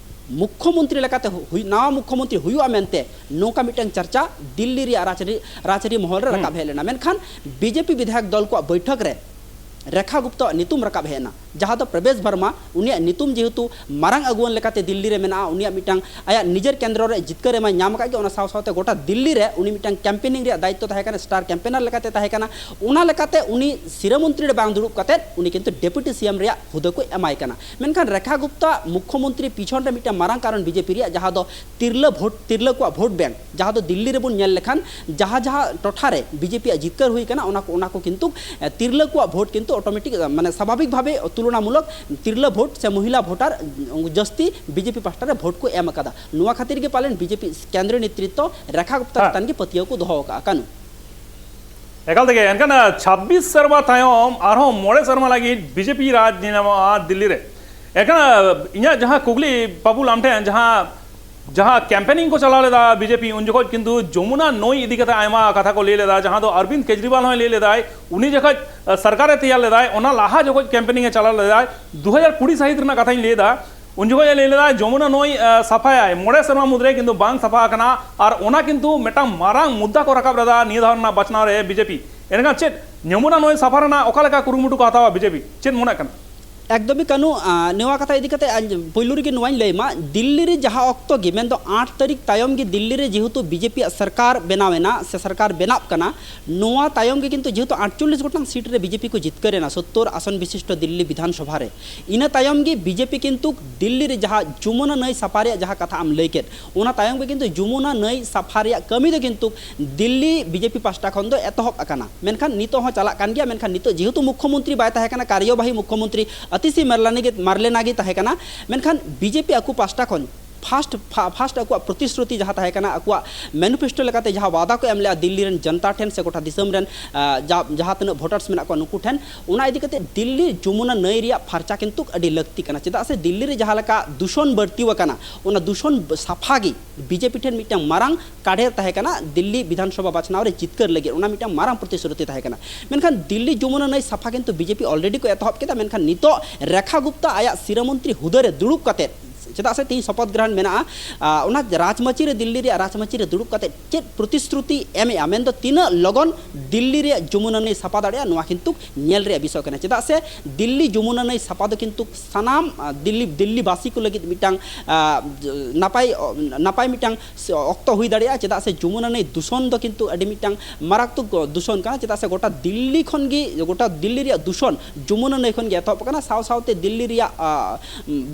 ᱢᱩᱠᱷᱭᱚᱢᱚᱱᱛᱨᱤ ᱞᱮᱠᱟᱛᱮ ᱦᱩ-, ᱦᱩᱭ-, ᱱᱟᱣᱟ ᱢᱩᱠᱷᱭᱚᱢᱚᱱᱛᱨᱤ ᱦᱩᱭᱩᱜᱼᱟ ᱢᱮᱱᱛᱮ ᱱᱚᱝᱠᱟ ᱢᱤᱫᱴᱟᱝ ᱪᱟᱨᱪᱟ ᱫᱤᱞᱞᱤ ᱨᱮᱭᱟᱜ ᱨᱟᱡᱽᱟᱹᱨᱤ, ᱨᱟᱡᱽᱟᱹᱨᱤ ᱢᱚᱦᱚᱞ ᱨᱮ ᱦᱩᱸ᱾ ᱨᱟᱠᱟᱵ ᱦᱮᱡ ᱞᱮᱱᱟ᱾ ᱢᱮᱱᱠᱷᱟᱱ ᱵᱤᱡᱮᱯᱤ ᱵᱤᱫᱷᱟᱭᱚᱠ ᱫᱚᱞ ᱠᱚᱣᱟᱜ ᱵᱳᱭᱴᱷᱚᱠ ᱨᱮ ᱨᱮᱠᱷᱟ ᱜᱩᱯᱛᱟᱣᱟᱜ ᱧᱩᱛᱩᱢ ᱨᱟᱠᱟᱵ ᱦᱮᱡ ᱮᱱᱟ, ᱡᱟᱦᱟᱸ ᱫᱚ ᱯᱨᱚᱵᱮᱥ ᱵᱨᱚᱦᱢᱟ, ᱩᱱᱤᱭᱟᱜ ᱧᱩᱛᱩᱢ ᱡᱮᱦᱮᱛᱩ ᱢᱟᱨᱟᱝ ᱟᱹᱜᱩᱣᱟᱹᱱ ᱞᱮᱠᱟᱛᱮ ᱫᱤᱞᱞᱤ ᱨᱮ ᱢᱮᱱᱟᱜᱼᱟ, ᱩᱱᱤᱭᱟᱜ ᱢᱤᱫᱴᱟᱝ ᱟᱭᱟᱜ ᱱᱤᱡᱮᱨ ᱠᱮᱱᱫᱨᱚ ᱨᱮ ᱡᱤᱛᱠᱟᱹᱨ ᱮᱢᱟᱭ ᱧᱟᱢ ᱟᱠᱟᱫ ᱜᱮ, ᱚᱱᱟ ᱥᱟᱶ ᱥᱟᱶᱛᱮ ᱜᱚᱴᱟ ᱫᱤᱞᱞᱤ ᱨᱮ ᱩᱱᱤ ᱢᱤᱫᱴᱟᱝ ᱠᱮᱢᱯᱮᱱᱤᱝ ᱨᱮᱭᱟᱜ ᱫᱟᱭᱤᱛᱛᱚ ᱛᱟᱦᱮᱸ ᱠᱟᱱᱟ, ᱥᱴᱟᱨ ᱠᱮᱢᱯᱮᱱᱟᱨ ᱞᱮᱠᱟᱛᱮ ᱛᱟᱦᱮᱸ ᱠᱟᱱᱟ᱾ ᱚᱱᱟ ᱞᱮᱠᱟᱛᱮ ᱩᱱᱤ ᱥᱤᱨᱟᱹ ᱢᱚᱱᱛᱨᱤ ᱨᱮ ᱵᱟᱝ ᱫᱩᱲᱩᱵ ᱠᱟᱛᱮᱫ ᱩᱱᱤ ᱠᱤᱱᱛᱩ ᱰᱮᱯᱩᱴᱤ ᱥᱤ ᱮᱢ ᱨᱮᱭᱟᱜ ᱦᱩᱫᱟᱹ ᱠᱚ ᱮᱢᱟᱭ ᱠᱟᱱᱟ᱾ ᱢᱮᱱᱠᱷᱟᱱ ᱨᱮᱠᱷᱟ ᱜᱩᱯᱛᱟ ᱢᱩᱠᱷᱭᱚᱢᱚᱱᱛᱨᱤ ᱯᱤᱪᱷᱚᱱ ᱨᱮ ᱢᱤᱫᱴᱟᱝ ᱢᱟᱨᱟᱝ ᱠᱟᱨᱚᱱ ᱵᱤᱡᱮᱯᱤ ᱨᱮᱭᱟᱜ, ᱡᱟᱦᱟᱸ ᱫᱚ ᱛᱤᱨᱞᱟᱹ ᱵᱷᱳᱴ, ᱛᱤᱨᱞᱟᱹ ᱠᱚᱣᱟᱜ ᱵᱷᱳᱴ ᱵᱮᱝᱠ, ᱡᱟᱦᱟᱸ ᱫᱚ ᱫᱤᱞᱞᱤ ᱨᱮᱵᱚᱱ ᱧᱮᱞ ᱞᱮᱠᱷᱟᱱ ᱡᱟᱦᱟᱸ ᱡᱟᱦᱟᱸ ᱴᱚᱴᱷᱟ ᱨᱮ ᱵᱤᱡᱮᱯᱤ ᱟᱜ ᱡᱤᱛᱠᱟᱹᱨ ᱦᱩᱭ ᱠᱟᱱᱟ, ᱚᱱᱟ ᱠᱚ, ᱚᱱᱟ ᱠᱚ ᱠᱤᱱᱛᱩ, ᱮ, ᱛᱤᱨᱞᱟᱹ ᱠᱚᱣᱟᱜ ᱵᱷᱳᱴ ᱠᱤᱱᱛᱩ ᱚᱴᱳᱢᱮᱴᱤᱠ, ᱢᱟᱱᱮ ᱥᱟᱵᱷᱟᱵᱤᱠ ᱵᱷᱟᱵᱮ ᱛᱩᱞᱚᱱᱟᱢᱩᱞᱚᱠ ᱛᱤᱨᱞᱟᱹ ᱵᱷᱳᱴ ᱥᱮ ᱢᱚᱦᱤᱞᱟ ᱵᱷᱳᱴᱟᱨ, ᱩᱱᱠᱩ ᱡᱟᱹᱥᱛᱤ ᱵᱤᱡᱮᱯᱤ ᱯᱟᱦᱴᱟ ᱨᱮ ᱵᱷᱳᱴ ᱠᱚ ᱮᱢ ᱟᱠᱟᱫᱟ᱾ ᱱᱚᱣᱟ ᱠᱷᱟᱹᱛᱤᱨ ᱜᱮ ᱯᱟᱞᱮᱱ ᱵᱤᱡᱮᱯᱤ ᱠᱮᱱᱫᱨᱤᱭᱚ ᱱᱮᱛᱨᱤᱛᱛᱚ ᱨᱮᱠᱷᱟ ᱜᱩᱯᱛᱟ ᱦᱮᱸ᱾ ᱪᱮᱛᱟᱱ ᱜᱮ ᱯᱟᱹᱛᱭᱟᱹᱣ ᱠᱚ ᱫᱚᱦᱚ ᱟᱠᱟᱫᱼᱟ᱾ ᱠᱟᱹᱱᱩ᱾ ᱮᱠᱟᱞ ᱛᱮᱜᱮ᱾ ᱮᱱᱠᱷᱟᱱ ᱪᱷᱟᱵᱵᱤᱥ ᱥᱮᱨᱢᱟ ᱛᱟᱭᱚᱢ ᱟᱨᱦᱚᱸ ᱢᱚᱬᱮ ᱥᱮᱨᱢᱟ ᱞᱟᱹᱜᱤᱫ ᱵᱤᱡᱮᱯᱤ ᱨᱟᱡᱽ ᱧᱮᱞ ᱧᱟᱢᱚᱜᱼᱟ ᱫᱤᱞᱞᱤ ᱨᱮ᱾ ᱮᱱᱠᱷᱟᱱ ᱤᱧᱟᱹᱜ ᱡᱟᱦᱟᱸ ᱠᱩᱠᱞᱤ ᱵᱟᱹᱵᱩᱞ ᱟᱢ ᱴᱷᱮᱱ, ᱡᱟᱦᱟᱸ ᱡᱟᱦᱟᱸ ᱠᱮᱢᱯᱮᱱᱤᱝ ᱠᱚ ᱪᱟᱞᱟᱣ ᱞᱮᱫᱟ ᱵᱤᱡᱮᱯᱤ, ᱩᱱ ᱡᱚᱠᱷᱚᱡ ᱠᱤᱱᱛᱩ ᱡᱚᱢᱩᱱᱟ ᱱᱟᱹᱭ ᱤᱫᱤ ᱠᱟᱛᱮ ᱟᱭᱢᱟ ᱠᱟᱛᱷᱟ ᱠᱚ ᱞᱟᱹᱭ ᱞᱮᱫᱟ, ᱡᱟᱦᱟᱸ ᱫᱚ ᱚᱨᱵᱤᱱᱫ ᱠᱮᱡᱨᱤᱣᱟᱞ ᱦᱚᱸᱭ ᱞᱟᱹᱭ ᱞᱮᱫᱟᱭ, ᱩᱱᱤ ᱡᱚᱠᱷᱚᱡ ᱥᱚᱨᱠᱟᱨᱮ ᱛᱮᱭᱟᱨ ᱞᱮᱫᱟᱭ, ᱚᱱᱟ ᱞᱟᱦᱟ ᱡᱚᱠᱷᱚᱡ ᱠᱮᱢᱯᱮᱱᱤᱝ ᱮ ᱪᱟᱞᱟᱣ ᱞᱮᱫᱟᱭ, ᱫᱩ ᱦᱟᱡᱟᱨ ᱠᱩᱲᱤ ᱥᱟᱹᱦᱤᱛ ᱨᱮᱱᱟᱜ ᱠᱟᱛᱷᱟᱧ ᱞᱟᱹᱭ ᱮᱫᱟ, ᱩᱱ ᱡᱚᱠᱷᱚᱡ ᱮ ᱞᱟᱹᱭ ᱞᱮᱫᱟ ᱡᱚᱢᱩᱱᱟ ᱱᱟᱹᱭ, ᱟᱸ, ᱥᱟᱯᱷᱟᱭᱟᱭ, ᱢᱚᱬᱮ ᱥᱮᱨᱢᱟ ᱢᱩᱫᱽᱨᱮ ᱠᱤᱱᱛᱩ ᱵᱟᱝ ᱥᱟᱯᱷᱟ ᱟᱠᱟᱱᱟ᱾ ᱟᱨ ᱚᱱᱟ ᱠᱤᱱᱛᱩ ᱢᱤᱫᱴᱟᱝ ᱢᱟᱨᱟᱝ ᱢᱩᱫᱽᱫᱟ ᱠᱚ ᱨᱟᱠᱟᱵ ᱞᱮᱫᱟ ᱱᱤᱭᱟᱹ ᱫᱷᱟᱣ ᱨᱮᱱᱟᱜ ᱵᱟᱪᱷᱱᱟᱣ ᱨᱮ ᱵᱤᱡᱮᱯᱤ᱾ ᱮᱱᱠᱷᱟᱱ ᱪᱮᱫ ᱡᱚᱢᱩᱱᱟ ᱱᱟᱹᱭ ᱥᱟᱯᱷᱟ ᱨᱮᱱᱟᱜ ᱚᱠᱟ ᱞᱮᱠᱟ ᱠᱩᱨᱩᱢᱩᱴᱩ ᱠᱚ ᱦᱟᱛᱟᱣᱟ ᱵᱤᱡᱮᱯᱤ? ᱪᱮᱫ ᱢᱚᱱᱮᱜ ᱠᱟᱱᱟ? ᱮᱠᱫᱚᱢ ᱜᱮ ᱠᱟᱹᱱᱩ, ᱟᱸ, ᱱᱚᱣᱟ ᱠᱟᱛᱷᱟ ᱤᱫᱤ ᱠᱟᱛᱮ ᱟᱸᱡ-, ᱯᱳᱭᱞᱳ ᱨᱮᱜᱮ ᱱᱚᱣᱟᱧ ᱞᱟᱹᱭ ᱢᱟ, ᱫᱤᱞᱞᱤ ᱨᱮ ᱡᱟᱦᱟᱸ ᱚᱠᱛᱚ ᱜᱮ, ᱢᱮᱱᱫᱚ ᱟᱴ ᱛᱟᱹᱨᱤᱠᱷ ᱛᱟᱭᱚᱢ ᱜᱮ ᱫᱤᱞᱞᱤ ᱨᱮ ᱡᱮᱦᱮᱛᱩ ᱵᱤᱡᱮᱯᱤᱭᱟᱜ ᱥᱚᱨᱠᱟᱨ ᱵᱮᱱᱟᱣ ᱮᱱᱟ ᱥᱮ ᱥᱚᱨᱠᱟᱨ ᱵᱮᱱᱟᱜ ᱠᱟᱱᱟ, ᱱᱚᱣᱟ ᱛᱟᱭᱚᱢ ᱜᱮ ᱠᱤᱱᱛᱩ ᱡᱮᱦᱮᱛᱩ ᱟᱴᱪᱚᱞᱞᱤᱥ ᱜᱚᱴᱟᱝ ᱥᱤᱴ ᱨᱮ ᱵᱤᱡᱮᱯᱤ ᱠᱚ ᱡᱤᱛᱠᱟᱹᱨ ᱮᱱᱟ, ᱥᱚᱛᱛᱚᱨ ᱟᱥᱚᱱ ᱵᱤᱥᱤᱥᱴᱚ ᱫᱤᱞᱞᱤ ᱵᱤᱫᱷᱟᱱ ᱥᱚᱵᱷᱟ ᱨᱮ, ᱤᱱᱟᱹ ᱛᱟᱭᱚᱢ ᱜᱮ ᱵᱤᱡᱮᱯᱤ ᱠᱤᱱᱛᱩ ᱫᱤᱞᱞᱤ ᱨᱮ ᱡᱟᱦᱟᱸ ᱡᱚᱢᱩᱱᱟ ᱱᱟᱹᱭ ᱥᱟᱯᱷᱟ ᱨᱮᱭᱟᱜ ᱡᱟᱦᱟᱸ ᱠᱟᱛᱷᱟ ᱟᱢ ᱞᱟᱹᱭ ᱠᱮᱫ, ᱚᱱᱟ ᱛᱟᱭᱚᱢ ᱜᱮ ᱠᱤᱱᱛᱩ ᱡᱚᱢᱩᱱᱟ ᱱᱟᱹᱭ ᱥᱟᱯᱷᱟ ᱨᱮᱭᱟᱜ ᱠᱟᱹᱢᱤ ᱫᱚ ᱠᱤᱱᱛᱩ ᱫᱤᱞᱞᱤ ᱵᱤᱡᱮᱯᱤ ᱯᱟᱦᱴᱟ ᱠᱷᱚᱱ ᱫᱚ ᱮᱛᱚᱦᱚᱵ ᱟᱠᱟᱱᱟ᱾ ᱢᱮᱱᱠᱷᱟᱱ ᱱᱤᱛᱚᱜ ᱦᱚᱸ ᱪᱟᱞᱟᱜ ᱠᱟᱱ ᱜᱮᱭᱟ᱾ ᱢᱮᱱᱠᱷᱟᱱ ᱱᱤᱛᱚᱜ ᱡᱮᱦᱮᱛᱩ ᱢᱩᱠᱠᱷᱚᱢᱚᱱᱛᱨᱤ ᱵᱟᱭ ᱛᱟᱦᱮᱸ ᱠᱟᱱᱟ, ᱠᱟᱨᱭᱚᱵᱟᱦᱤ ᱢᱩᱠᱠᱷᱚᱢᱚᱱᱛᱨᱤ ᱟᱛᱤᱥᱤ ᱢᱟᱨᱞᱟᱱᱤ ᱜᱮ, ᱢᱟᱨᱞᱮᱱᱟ ᱜᱮ ᱛᱟᱦᱮᱸ ᱠᱟᱱᱟ, ᱢᱮᱱᱠᱷᱟᱱ ᱵᱤᱡᱮᱯᱤ ᱟᱠᱚ ᱯᱟᱦᱴᱟ ᱠᱷᱚᱱ ᱯᱷᱟᱥᱴ, ᱯᱷᱟ-, ᱯᱷᱟᱥᱴ ᱟᱠᱚᱣᱟᱜ ᱯᱨᱚᱛᱤᱥᱨᱩᱛᱤ ᱡᱟᱦᱟᱸ ᱛᱟᱦᱮᱸ ᱠᱟᱱᱟ, ᱟᱠᱚᱣᱟᱜ ᱢᱮᱱᱤᱯᱷᱮᱥᱴᱳ ᱞᱮᱠᱟᱛᱮ ᱡᱟᱦᱟᱸ ᱣᱟᱫᱟ ᱠᱚ ᱮᱢ ᱞᱮᱜᱼᱟ ᱫᱤᱞᱞᱤ ᱨᱮᱱ ᱡᱚᱱᱛᱟ ᱴᱷᱮᱱ ᱥᱮ ᱜᱚᱴᱟ ᱫᱤᱥᱚᱢ ᱨᱮᱱ, ᱟ, ᱡᱟ-, ᱡᱟᱦᱟᱸ ᱛᱤᱱᱟᱹᱜ ᱵᱷᱳᱴᱟᱨᱥ ᱢᱮᱱᱟᱜ ᱠᱚᱣᱟ ᱱᱩᱠᱩ ᱴᱷᱮᱱ, ᱚᱱᱟ ᱤᱫᱤ ᱠᱟᱛᱮ ᱫᱤᱞᱞᱤ ᱡᱚᱢᱩᱱᱟ ᱱᱟᱹᱭ ᱨᱮᱭᱟᱜ ᱯᱷᱟᱨᱪᱟ ᱠᱤᱱᱛᱩ ᱟᱹᱰᱤ ᱞᱟᱹᱠᱛᱤ ᱠᱟᱱᱟ᱾ ᱪᱮᱫᱟᱜ ᱥᱮ ᱫᱤᱞᱞᱤ ᱨᱮ ᱡᱟᱦᱟᱸ ᱞᱮᱠᱟ ᱫᱩᱥᱚᱱ ᱵᱟᱹᱲᱛᱤ ᱟᱠᱟᱱᱟ, ᱚᱱᱟ ᱫᱩᱥᱚᱱ ᱥᱟᱯᱷᱟ ᱜᱮ ᱵᱤᱡᱮᱯᱤ ᱴᱷᱮᱱ ᱢᱤᱫᱴᱟᱝ ᱢᱟᱨᱟᱝ ᱠᱟᱰᱮᱨ ᱛᱟᱦᱮᱸ ᱠᱟᱱᱟ ᱫᱤᱞᱞᱤ ᱵᱤᱫᱷᱟᱱ ᱥᱚᱵᱷᱟ ᱵᱟᱪᱷᱱᱟᱣ ᱨᱮ ᱡᱤᱛᱠᱟᱹᱨ ᱞᱟᱹᱜᱤᱫ᱾ ᱚᱱᱟ ᱢᱤᱫᱴᱟᱝ ᱢᱟᱨᱟᱝ ᱯᱨᱚᱛᱤᱥᱨᱩᱛᱤ ᱛᱟᱦᱮᱸ ᱠᱟᱱᱟ᱾ ᱢᱮᱱᱠᱷᱟᱱ ᱫᱤᱞᱞᱤ ᱡᱚᱢᱩᱱᱟ ᱱᱟᱹᱭ ᱥᱟᱯᱷᱟ ᱠᱤᱱᱛᱩ ᱵᱤᱡᱮᱯᱤ already ᱠᱚ ᱮᱛᱚᱦᱚᱵ ᱠᱮᱫᱟ᱾ ᱢᱮᱱᱠᱷᱟᱱ ᱱᱤᱛᱚᱜ ᱨᱮᱠᱷᱟ ᱜᱩᱯᱛᱟ ᱟᱭᱟᱜ ᱥᱤᱨᱟᱹ ᱢᱚᱱᱛᱨᱤ ᱦᱩᱫᱟᱹ ᱨᱮ ᱫᱩᱲᱩᱵ ᱠᱟᱛᱮ, ᱪᱮᱫᱟᱜ ᱥᱮ ᱛᱮᱦᱮᱧ ᱥᱚᱯᱚᱛ ᱜᱨᱚᱦᱚᱱ ᱢᱮᱱᱟᱜᱼᱟ, ᱟ, ᱚᱱᱟ ᱨᱟᱡᱽᱢᱟᱹᱪᱤ ᱨᱮ, ᱫᱤᱞᱞᱤ ᱨᱮᱭᱟᱜ ᱨᱟᱡᱽᱢᱟᱹᱪᱤ ᱨᱮ ᱫᱩᱲᱩᱵ ᱠᱟᱛᱮ ᱪᱮᱫ ᱯᱨᱚᱛᱤᱥᱨᱩᱛᱤ ᱮᱢᱮᱜᱼᱟ, ᱢᱮᱱᱫᱚ ᱛᱤᱱᱟᱹᱜ ᱞᱚᱜᱚᱱ ᱫᱤᱞᱞᱤ ᱨᱮᱭᱟᱜ ᱡᱚᱢᱩᱱᱟ ᱱᱟᱹᱭ ᱥᱟᱯᱷᱟ ᱫᱟᱲᱮᱭᱟᱜᱼᱟ, ᱱᱚᱣᱟ ᱠᱤᱱᱛᱩ ᱧᱮᱞ ᱨᱮᱭᱟᱜ ᱵᱤᱥᱚᱭ ᱠᱟᱱᱟ᱾ ᱪᱮᱫᱟᱜ ᱥᱮ ᱫᱤᱞᱞᱤ ᱡᱚᱢᱩᱱᱟ ᱱᱟᱹᱭ ᱥᱟᱯᱷᱟ ᱫᱚ ᱠᱤᱱᱛᱩ ᱥᱟᱱᱟᱢ, ᱟ, ᱫᱤᱞᱞᱤ, ᱫᱤᱞᱞᱤ ᱵᱟᱥᱤ ᱠᱚ ᱞᱟᱹᱜᱤᱫ ᱢᱤᱫᱴᱟᱝ, ᱟ, ᱱᱟᱯᱟᱭ, ᱱᱟᱯᱟᱭ ᱢᱤᱫᱴᱟᱝ ᱥᱮ ᱚᱠᱛᱚ ᱦᱩᱭ ᱫᱟᱲᱮᱭᱟᱜᱼᱟ᱾ ᱪᱮᱫᱟᱜ ᱥᱮ ᱡᱚᱢᱩᱱᱟ ᱱᱟᱹᱭ ᱫᱩᱥᱚᱱ ᱫᱚ ᱠᱤᱱᱛᱩ ᱟᱹᱰᱤ ᱢᱤᱫᱴᱟᱝ ᱢᱟᱨᱟᱠᱛᱢᱚᱠ ᱫᱩᱥᱚᱱ ᱠᱟᱱᱟ᱾ ᱪᱮᱫᱟᱜ ᱥᱮ ᱜᱚᱴᱟ ᱫᱤᱞᱞᱤ ᱠᱷᱚᱱ ᱜᱮ, ᱜᱚᱴᱟ ᱫᱤᱞᱞᱤ ᱨᱮᱭᱟᱜ ᱫᱩᱥᱚᱱ ᱡᱚᱢᱩᱱᱟ ᱱᱟᱹᱭ ᱠᱷᱚᱱ ᱜᱮ ᱮᱛᱚᱦᱚᱵ ᱟᱠᱟᱱᱟ᱾ ᱥᱟᱶ ᱥᱟᱶᱛᱮ ᱫᱤᱞᱞᱤ ᱨᱮᱭᱟᱜ, ᱟ,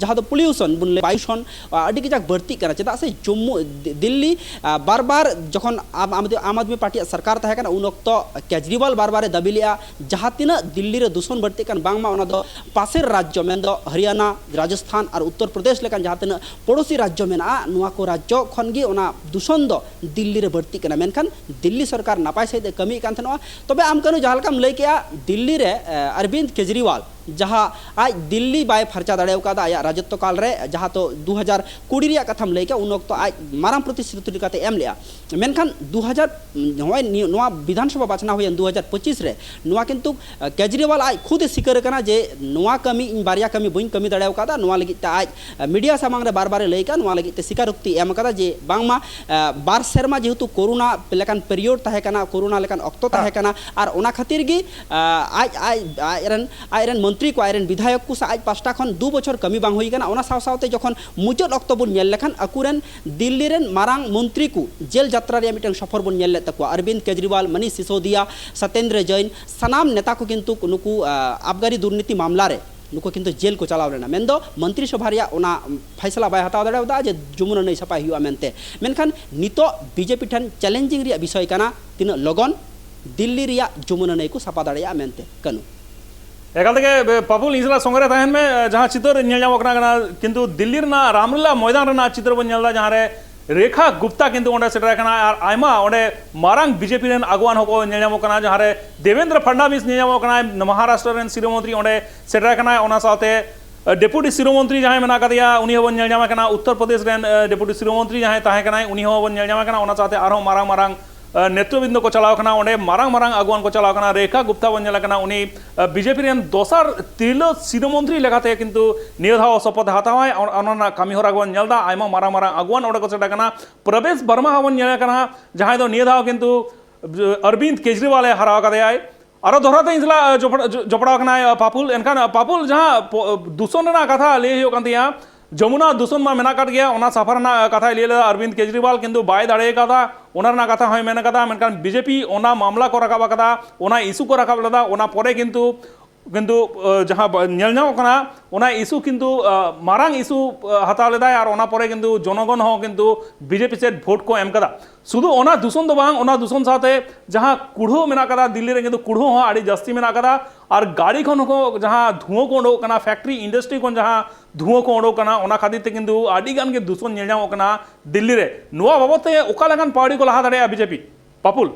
ᱡᱟᱦᱟᱸ ᱫᱚ pollution ᱵᱚᱱ ᱞᱟᱹᱭ, ᱫᱩᱥᱚᱱ ᱟᱹᱰᱤ ᱠᱟᱡᱟᱠ ᱵᱟᱹᱲᱛᱤᱜ ᱠᱟᱱᱟ᱾ ᱪᱮᱫᱟᱜ ᱥᱮ ᱡᱚᱢᱢᱩ ᱫᱤ- ᱫᱤᱞᱞᱤ ᱟᱨ, ᱵᱟᱨ ᱵᱟᱨ ᱡᱚᱠᱷᱚᱱ ᱟᱢ ᱟᱢ ᱟᱫᱢᱤ ᱯᱟᱨᱴᱤᱭᱟᱜ ᱥᱚᱨᱠᱟᱨ ᱛᱟᱦᱮᱸ ᱠᱟᱱᱟ, ᱩᱱ ᱚᱠᱛᱚ ᱠᱮᱡᱨᱤᱣᱟᱞ ᱵᱟᱨ ᱵᱟᱨᱮ ᱫᱟᱹᱵᱤ ᱞᱮᱫᱼᱟ, ᱡᱟᱦᱟᱸ ᱛᱤᱱᱟᱹᱜ ᱫᱤᱞᱞᱤ ᱨᱮ ᱫᱩᱥᱚᱱ ᱵᱟᱹᱲᱛᱤᱜ ᱠᱟᱱ, ᱵᱟᱝᱢᱟ ᱚᱱᱟ ᱫᱚ ᱯᱟᱥᱮᱨ ᱨᱟᱡᱽᱡᱚ, ᱢᱮᱱᱫᱚ ᱦᱚᱨᱤᱭᱟᱱᱟ, ᱨᱟᱡᱚᱥᱛᱷᱟᱱ ᱟᱨ ᱩᱛᱛᱚᱨ ᱯᱨᱚᱫᱮᱥ ᱞᱮᱠᱟᱱ ᱡᱟᱦᱟᱸ ᱛᱤᱱᱟᱹᱜ ᱯᱚᱲᱚᱥᱤ ᱨᱟᱡᱽᱡᱚ ᱢᱮᱱᱟᱜᱼᱟ, ᱱᱚᱣᱟ ᱠᱚ ᱨᱟᱡᱽᱡᱚ ᱠᱷᱚᱱ ᱜᱮ ᱚᱱᱟ ᱫᱩᱥᱚᱱ ᱫᱚ ᱫᱤᱞᱞᱤ ᱨᱮ ᱵᱟᱹᱲᱛᱤᱜ ᱠᱟᱱᱟ᱾ ᱢᱮᱱᱠᱷᱟᱱ ᱫᱤᱞᱞᱤ ᱥᱚᱨᱠᱟᱨ ᱱᱟᱯᱟᱭ ᱥᱟᱺᱦᱤᱡ ᱮ ᱠᱟᱹᱢᱤᱭᱮᱫ ᱠᱟᱱ ᱛᱟᱦᱮᱱᱚᱜᱼᱟ᱾ ᱛᱚᱵᱮ ᱟᱢ ᱠᱟᱹᱱᱩ, ᱡᱟᱦᱟᱸ ᱞᱮᱠᱟᱢ ᱞᱟᱹᱭ ᱠᱮᱜᱼᱟ, ᱫᱤᱞᱞᱤ ᱨᱮ ᱮ, ᱚᱨᱵᱤᱱᱫᱽ ᱠᱮᱡᱨᱤᱣᱟᱞ ᱡᱟᱦᱟᱸ ᱟᱡ ᱫᱤᱞᱞᱤ ᱵᱟᱭ ᱯᱷᱟᱨᱪᱟ ᱫᱟᱲᱮ ᱟᱠᱟᱫᱟ ᱟᱭᱟᱜ ᱨᱟᱡᱚᱛᱛᱚ ᱠᱟᱞ ᱨᱮ, ᱡᱟᱦᱟᱸ ᱫᱚ ᱫᱩ ᱦᱟᱡᱟᱨ ᱠᱩᱲᱤ ᱨᱮᱭᱟᱜ ᱠᱟᱛᱷᱟᱢ ᱞᱟᱹᱭ ᱠᱮᱜᱼᱟ, ᱩᱱ ᱚᱠᱛᱚ ᱟᱡ ᱢᱟᱨᱟᱝ ᱯᱨᱚᱛᱤᱥᱨᱩᱛᱤ ᱞᱮᱠᱟᱛᱮ ᱮᱢ ᱞᱮᱜᱼᱟ᱾ ᱢᱮᱱᱠᱷᱟᱱ ᱫᱩ ᱦᱟᱡᱟᱨ, ᱱᱚᱜᱼᱚᱭ ᱱᱤᱭᱟᱹ, ᱱᱚᱣᱟ ᱵᱤᱫᱷᱟᱱ ᱥᱚᱵᱷᱟ ᱵᱟᱪᱷᱱᱟᱣ ᱦᱩᱭᱮᱱ ᱫᱩ ᱦᱟᱡᱟᱨ ᱯᱚᱸᱪᱤᱥ ᱨᱮ, ᱱᱚᱣᱟ ᱠᱤᱱᱛᱩ ᱮ, ᱠᱮᱡᱨᱤᱣᱟᱞ ᱟᱡ ᱠᱷᱩᱫ ᱮ ᱥᱤᱠᱟᱹᱨ ᱟᱠᱟᱱᱟ ᱡᱮ ᱱᱚᱣᱟ ᱠᱟᱹᱢᱤ ᱤᱧ ᱵᱟᱨᱭᱟ ᱠᱟᱹᱢᱤ ᱵᱟᱹᱧ ᱠᱟᱹᱢᱤ ᱫᱟᱲᱮ ᱟᱠᱟᱫᱟ᱾ ᱱᱚᱣᱟ ᱞᱟᱹᱜᱤᱫ ᱛᱮ ᱟᱡ ᱮ, ᱢᱤᱰᱤᱭᱟ ᱥᱟᱢᱟᱝ ᱨᱮ ᱵᱟᱨ ᱵᱟᱨᱮ ᱞᱟᱹᱭ ᱠᱟᱜᱼᱟ, ᱱᱚᱣᱟ ᱞᱟᱹᱜᱤᱫ ᱛᱮ ᱥᱤᱠᱟᱨᱳᱠᱛᱤ ᱮᱢ ᱟᱠᱟᱫᱟ ᱡᱮ ᱵᱟᱝᱢᱟ ᱮ, ᱵᱟᱨ ᱥᱮᱨᱢᱟ ᱡᱮᱦᱮᱛᱩ ᱠᱳᱨᱳᱱᱟ ᱞᱮᱠᱟᱱ ᱯᱤᱨᱤᱭᱳᱰ ᱛᱟᱦᱮᱸ ᱠᱟᱱᱟ, ᱠᱳᱨᱳᱱᱟ ᱞᱮᱠᱟᱱ ᱚᱠᱛᱚ ᱛᱟᱦᱮᱸ ᱠᱟᱱᱟ, ᱟᱨ ᱚᱱᱟ ᱠᱷᱟᱹᱛᱤᱨ ᱜᱮ ᱮ, ᱟᱡ ᱟᱡ ᱟᱡ ᱨᱮᱱ ᱟᱡ ᱨᱮᱱ ᱢᱚᱱᱛᱨᱤ ᱠᱚ, ᱟᱡ ᱨᱮᱱ ᱵᱤᱫᱷᱟᱭᱚᱠ ᱠᱚ ᱥᱟᱶ ᱟᱡ ᱯᱟᱥᱴᱟ ᱠᱷᱚᱱ ᱫᱩ ᱵᱚᱪᱷᱚᱨ ᱠᱟᱹᱢᱤ ᱵᱟᱝ ᱦᱩᱭ ᱠᱟᱱᱟ᱾ ᱚᱱᱟ ᱥᱟᱶ ᱥᱟᱶᱛᱮ ᱡᱚᱠᱷᱚᱱ ᱢᱩᱪᱟᱹᱫ ᱚᱠᱛᱚ ᱵᱚᱱ ᱧᱮᱞ ᱞᱮᱠᱷᱟᱱ, ᱟᱠᱚᱨᱮᱱ ᱫᱤᱞᱞᱤ ᱨᱮᱱ ᱢᱟᱨᱟᱝ ᱢᱚᱱᱛᱨᱤ ᱠᱚ ᱡᱮᱞ ᱡᱟᱛᱨᱟ ᱨᱮᱭᱟᱜ ᱢᱤᱫᱴᱟᱝ ᱥᱚᱯᱷᱚᱨ ᱵᱚᱱ ᱧᱮᱞ ᱞᱮᱫ ᱛᱟᱠᱚᱣᱟ᱾ ᱚᱨᱵᱤᱱᱫᱽ ᱠᱮᱡᱨᱤᱣᱟᱞ, ᱢᱚᱱᱤᱥ ᱥᱤᱥᱳᱫᱤᱭᱟ, ᱥᱚᱛᱮᱱᱫᱨᱚ ᱡᱚᱭᱱ, ᱥᱟᱱᱟᱢ ᱱᱮᱛᱟ ᱠᱚ ᱠᱤᱱᱛᱩ ᱱᱩᱠᱩ ᱟ, ᱟᱵᱜᱟᱨᱤ ᱫᱩᱨᱱᱤᱛᱤ ᱢᱟᱢᱞᱟ ᱨᱮ ᱱᱩᱠᱩ ᱠᱤᱱᱛᱩ ᱡᱮᱞ ᱠᱚ ᱪᱟᱞᱟᱣ ᱞᱮᱱᱟ᱾ ᱢᱮᱱᱫᱚ ᱢᱚᱱᱛᱨᱤ ᱥᱚᱵᱷᱟ ᱨᱮᱭᱟᱜ ᱚᱱᱟ ᱯᱷᱟᱭᱥᱟᱞᱟ ᱵᱟᱭ ᱦᱟᱛᱟᱣ ᱫᱟᱲᱮ ᱟᱫᱟ ᱡᱮ ᱡᱚᱢᱩᱱᱟ ᱱᱟᱹᱭ ᱥᱟᱯᱷᱟᱭ ᱦᱩᱭᱩᱜᱼᱟ ᱢᱮᱱᱛᱮ᱾ ᱢᱮᱱᱠᱷᱟᱱ ᱱᱤᱛᱚᱜ ᱵᱤᱡᱮᱯᱤ ᱴᱷᱮᱱ ᱪᱮᱞᱮᱧᱡᱤᱝ ᱨᱮᱭᱟᱜ ᱵᱤᱥᱚᱭ ᱠᱟᱱᱟ, ᱛᱤᱱᱟᱹᱜ ᱞᱚᱜᱚᱱ ᱫᱤᱞᱞᱤ ᱨᱮᱭᱟᱜ ᱡᱚᱢᱩᱱᱟ ᱱᱟᱹᱭ ᱠᱚ ᱥᱟᱯᱷᱟ ᱫᱟᱲᱮᱭᱟᱜᱼᱟ ᱢᱮᱱᱛᱮ᱾ ᱠᱟᱹᱱᱩ᱾ ᱮᱠᱟᱞ ᱛᱮᱜᱮ, ᱵᱮ-, ᱯᱟᱯᱩᱞ, ᱤᱧ ᱥᱟᱞᱟᱜ ᱥᱚᱸᱜᱮ ᱨᱮ ᱛᱟᱦᱮᱱ ᱢᱮ᱾ ᱮ, ᱡᱟᱦᱟᱸ ᱪᱤᱛᱟᱹᱨ ᱧᱮᱞ ᱧᱟᱢᱚᱜ ᱠᱟᱱᱟ, ᱠᱟᱱᱟ, ᱠᱤᱱᱛᱩ ᱫᱤᱞᱞᱤ ᱨᱮᱱᱟᱜ ᱨᱟᱢᱞᱤᱞᱟ ᱢᱚᱭᱫᱟᱱ ᱨᱮᱱᱟᱜ ᱪᱤᱛᱟᱹᱨ ᱵᱚᱱ ᱧᱮᱞ ᱮᱫᱟ, ᱡᱟᱦᱟᱸ ᱨᱮ ᱨᱮᱠᱷᱟ ᱜᱩᱯᱛᱟ ᱠᱤᱱᱛᱩ ᱚᱸᱰᱮ ᱥᱮᱴᱮᱨ ᱟᱠᱟᱱᱟ ᱟᱨ ᱟᱭᱢᱟ ᱚᱸᱰᱮ ᱢᱟᱨᱟᱝ ᱵᱤᱡᱮᱯᱤ ᱨᱮᱱ ᱟᱜᱩᱣᱟᱱ ᱦᱚᱸᱠᱚ ᱧᱮᱞ ᱧᱟᱢᱚᱜ ᱠᱟᱱᱟ, ᱡᱟᱦᱟᱸ ᱨᱮ ᱫᱮᱵᱮᱱᱫᱨᱚ ᱯᱷᱟᱰᱱᱟᱵᱤᱥ ᱧᱮᱞ ᱧᱟᱢᱚᱜ ᱠᱟᱱᱟᱭ, ᱢᱚᱦᱟᱨᱟᱥᱴᱨᱚ ᱨᱮᱱ ᱥᱤᱨᱟᱹ ᱢᱚᱱᱛᱨᱤ ᱚᱸᱰᱮ ᱥᱮᱴᱮᱨ ᱟᱠᱟᱱᱟᱭ, ᱚᱱᱟ ᱥᱟᱶᱛᱮ ᱰᱮᱯᱩᱴᱤ ᱥᱤᱨᱟᱹ ᱢᱚᱱᱛᱨᱤ ᱡᱟᱦᱟᱸᱭ ᱢᱮᱱᱟᱜ ᱟᱠᱟᱫᱮᱭᱟ, ᱩᱱᱤ ᱦᱚᱸᱵᱚᱱ ᱧᱮᱞ ᱧᱟᱢᱮ ᱠᱟᱱᱟ᱾ ᱩᱛᱛᱚᱨ ᱯᱨᱚᱫᱮᱥ ᱨᱮᱱ, ᱮ, ᱰᱮᱯᱩᱴᱤ ᱥᱤᱨᱟᱹ ᱢᱚᱱᱛᱨᱤ ᱡᱟᱦᱟᱸᱭ ᱛᱟᱦᱮᱸ ᱠᱟᱱᱟᱭ, ᱩᱱᱤ ᱦᱚᱸᱵᱚᱱ ᱧᱮᱞ ᱧᱟᱢᱮ ᱠᱟᱱᱟ᱾ ᱚᱱᱟ ᱥᱟᱶᱛᱮ ᱟᱨᱦᱚᱸ ᱢᱟᱨᱟᱝ ᱢᱟᱨᱟᱝ, ᱮ, ᱱᱮᱛᱨᱚᱵᱨᱤᱱᱫᱚ ᱠᱚ ᱪᱟᱞᱟᱣ ᱠᱟᱱᱟ, ᱚᱸᱰᱮ ᱢᱟᱨᱟᱝ ᱢᱟᱨᱟᱝ ᱟᱹᱜᱩᱣᱟᱱ ᱠᱚ ᱪᱟᱞᱟᱣ ᱠᱟᱱᱟ᱾ ᱨᱮᱠᱷᱟ ᱜᱩᱯᱛᱟ ᱵᱚᱱ ᱧᱮᱞᱮ ᱠᱟᱱᱟ, ᱩᱱᱤ, ᱮ, ᱵᱤᱡᱮᱯᱤ ᱨᱮᱱ ᱫᱚᱥᱟᱨ ᱛᱤᱨᱞᱟᱹ ᱥᱤᱨᱟᱹ ᱢᱚᱱᱛᱨᱤ ᱞᱮᱠᱟᱛᱮ ᱠᱤᱱᱛᱩ ᱱᱤᱭᱟᱹ ᱫᱷᱟᱣ ᱥᱚᱯᱚᱛ ᱦᱟᱛᱟᱣᱟᱭ᱾ ᱚᱱ-, ᱚᱱᱟ ᱨᱮᱱᱟᱜ ᱠᱟᱹᱢᱤ ᱦᱚᱨᱟ ᱵᱚᱱ ᱧᱮᱞ ᱮᱫᱟ᱾ ᱟᱭᱢᱟ ᱢᱟᱨᱟᱝ ᱢᱟᱨᱟᱝ ᱟᱹᱜᱩᱣᱟᱱ ᱚᱸᱰᱮ ᱠᱚ ᱥᱮᱴᱮᱨ ᱠᱟᱱᱟ᱾ ᱯᱨᱚᱵᱮᱥ ᱵᱟᱨᱢᱟ ᱦᱚᱸᱵᱚᱱ ᱧᱮᱞᱮ ᱠᱟᱱᱟ, ᱡᱟᱦᱟᱸᱭ ᱫᱚ ᱱᱤᱭᱟᱹ ᱫᱷᱟᱣ ᱠᱤᱱᱛᱩ ᱚᱨᱵᱤᱱᱫᱽ ᱠᱮᱡᱨᱤᱣᱟᱞ ᱮ ᱦᱟᱨᱟᱣ ᱠᱟᱫᱮᱭᱟᱭ᱾ ᱟᱨᱚ ᱫᱚᱦᱲᱟ ᱛᱮ ᱤᱧ ᱥᱟᱞᱟᱜ, ᱮ, ᱡᱚᱯᱲ-, ᱡᱚ-, ᱡᱚᱯᱲᱟᱣ ᱠᱟᱱᱟᱭ, ᱮ, ᱯᱟᱯᱩᱞ᱾ ᱮᱱᱠᱷᱟᱱ, ᱮ, ᱯᱟᱯᱩᱞ, ᱡᱟᱦᱟᱸ ᱯᱚ-, ᱫᱩᱥᱚᱱ ᱨᱮᱱᱟᱜ ᱠᱟᱛᱷᱟ ᱞᱟᱹᱭ ᱦᱩᱭᱩᱜ ᱠᱟᱱ ᱛᱤᱧᱟ, ᱡᱚᱢᱩᱱᱟ ᱫᱩᱥᱚᱱ ᱢᱟ ᱢᱮᱱᱟᱜ ᱟᱠᱟᱫ ᱜᱮᱭᱟ, ᱚᱱᱟ ᱥᱟᱯᱷᱟ ᱨᱮᱱᱟᱜ, ᱮ, ᱠᱟᱛᱷᱟᱭ ᱞᱟᱹᱭ ᱞᱮᱫᱟ ᱚᱨᱵᱤᱱᱫᱽ ᱠᱮᱡᱨᱤᱣᱟᱞ, ᱠᱤᱱᱛᱩ ᱵᱟᱭ ᱫᱟᱲᱮ ᱟᱠᱟᱫᱟ᱾ ᱚᱱᱟ ᱨᱮᱱᱟᱜ ᱠᱟᱛᱷᱟ ᱦᱚᱸᱭ ᱢᱮᱱ ᱟᱠᱟᱫᱟ, ᱢᱮᱱᱠᱷᱟᱱ ᱵᱤᱡᱮᱯᱤ ᱚᱱᱟ ᱢᱟᱢᱞᱟ ᱠᱚ ᱨᱟᱠᱟᱵ ᱟᱠᱟᱫᱟ, ᱚᱱᱟ ᱤᱥᱩ ᱠᱚ ᱨᱟᱠᱟᱵ ᱞᱮᱫᱟ, ᱚᱱᱟ ᱯᱚᱨᱮ ᱠᱤᱱᱛᱩ ᱠᱤᱱᱛᱩ ᱡᱟᱦᱟᱸ ᱧᱮᱞ ᱧᱟᱢᱚᱜ ᱠᱟᱱᱟ, ᱚᱱᱟ ᱤᱥᱩ ᱠᱤᱱᱛᱩ ᱢᱟᱨᱟᱝ ᱤᱥᱩ ᱦᱟᱛᱟᱣ ᱞᱮᱫᱟᱭ ᱟᱨ ᱚᱱᱟ ᱯᱚᱨᱮ ᱠᱤᱱᱛᱩ ᱡᱚᱱᱚᱜᱚᱱ ᱦᱚᱸ ᱠᱤᱱᱛᱩ ᱵᱤᱡᱮᱯᱤ ᱥᱮᱫ ᱵᱷᱳᱴ ᱠᱚ ᱮᱢ ᱠᱟᱫᱟ᱾ ᱥᱩᱫᱷᱩ ᱚᱱᱟ ᱫᱩᱥᱚᱱ ᱫᱚ ᱵᱟᱝ, ᱚᱱᱟ ᱫᱩᱥᱚᱱ ᱥᱟᱶᱛᱮ ᱡᱟᱦᱟᱸ ᱠᱩᱲᱦᱟᱹ ᱢᱮᱱᱟᱜ ᱠᱟᱫᱟ ᱫᱤᱞᱞᱤ ᱨᱮ, ᱠᱤᱱᱛᱩ ᱠᱩᱲᱦᱟᱹ ᱦᱚᱸ ᱟᱹᱰᱤ ᱡᱟᱹᱥᱛᱤ ᱢᱮᱱᱟᱜ ᱠᱟᱫᱟ᱾ ᱟᱨ ᱜᱟᱹᱰᱤ ᱠᱷᱚᱱ ᱦᱚᱸ ᱡᱟᱦᱟᱸ ᱫᱷᱩᱣᱟᱹ ᱠᱚ ᱩᱰᱩᱠᱚᱜ ᱠᱟᱱᱟ, ᱯᱷᱮᱠᱴᱨᱤ ᱤᱱᱰᱟᱥᱴᱨᱤ ᱠᱷᱚᱱ ᱡᱟᱦᱟᱸ ᱫᱷᱩᱣᱟᱹ ᱠᱚ ᱩᱰᱩᱠᱚᱜ ᱠᱟᱱᱟ, ᱚᱱᱟ ᱠᱷᱟᱹᱛᱤᱨ ᱛᱮ ᱠᱤᱱᱛᱩ ᱟᱹᱰᱤ ᱜᱟᱱ ᱜᱮ ᱫᱩᱥᱚᱱ ᱧᱮᱞ ᱧᱟᱢᱚᱜ ᱠᱟᱱᱟ ᱫᱤᱞᱞᱤ ᱨᱮ᱾ ᱱᱚᱣᱟ ᱵᱟᱵᱚᱫ ᱛᱮ ᱚᱠᱟ ᱞᱮᱠᱟᱱ ᱯᱟᱹᱣᱲᱤ ᱠᱚ ᱞᱟᱦᱟ ᱫᱟᱲᱮᱭᱟᱜᱼᱟ ᱵᱤᱡᱮᱯᱤ? ᱯᱟᱯᱩᱞ᱾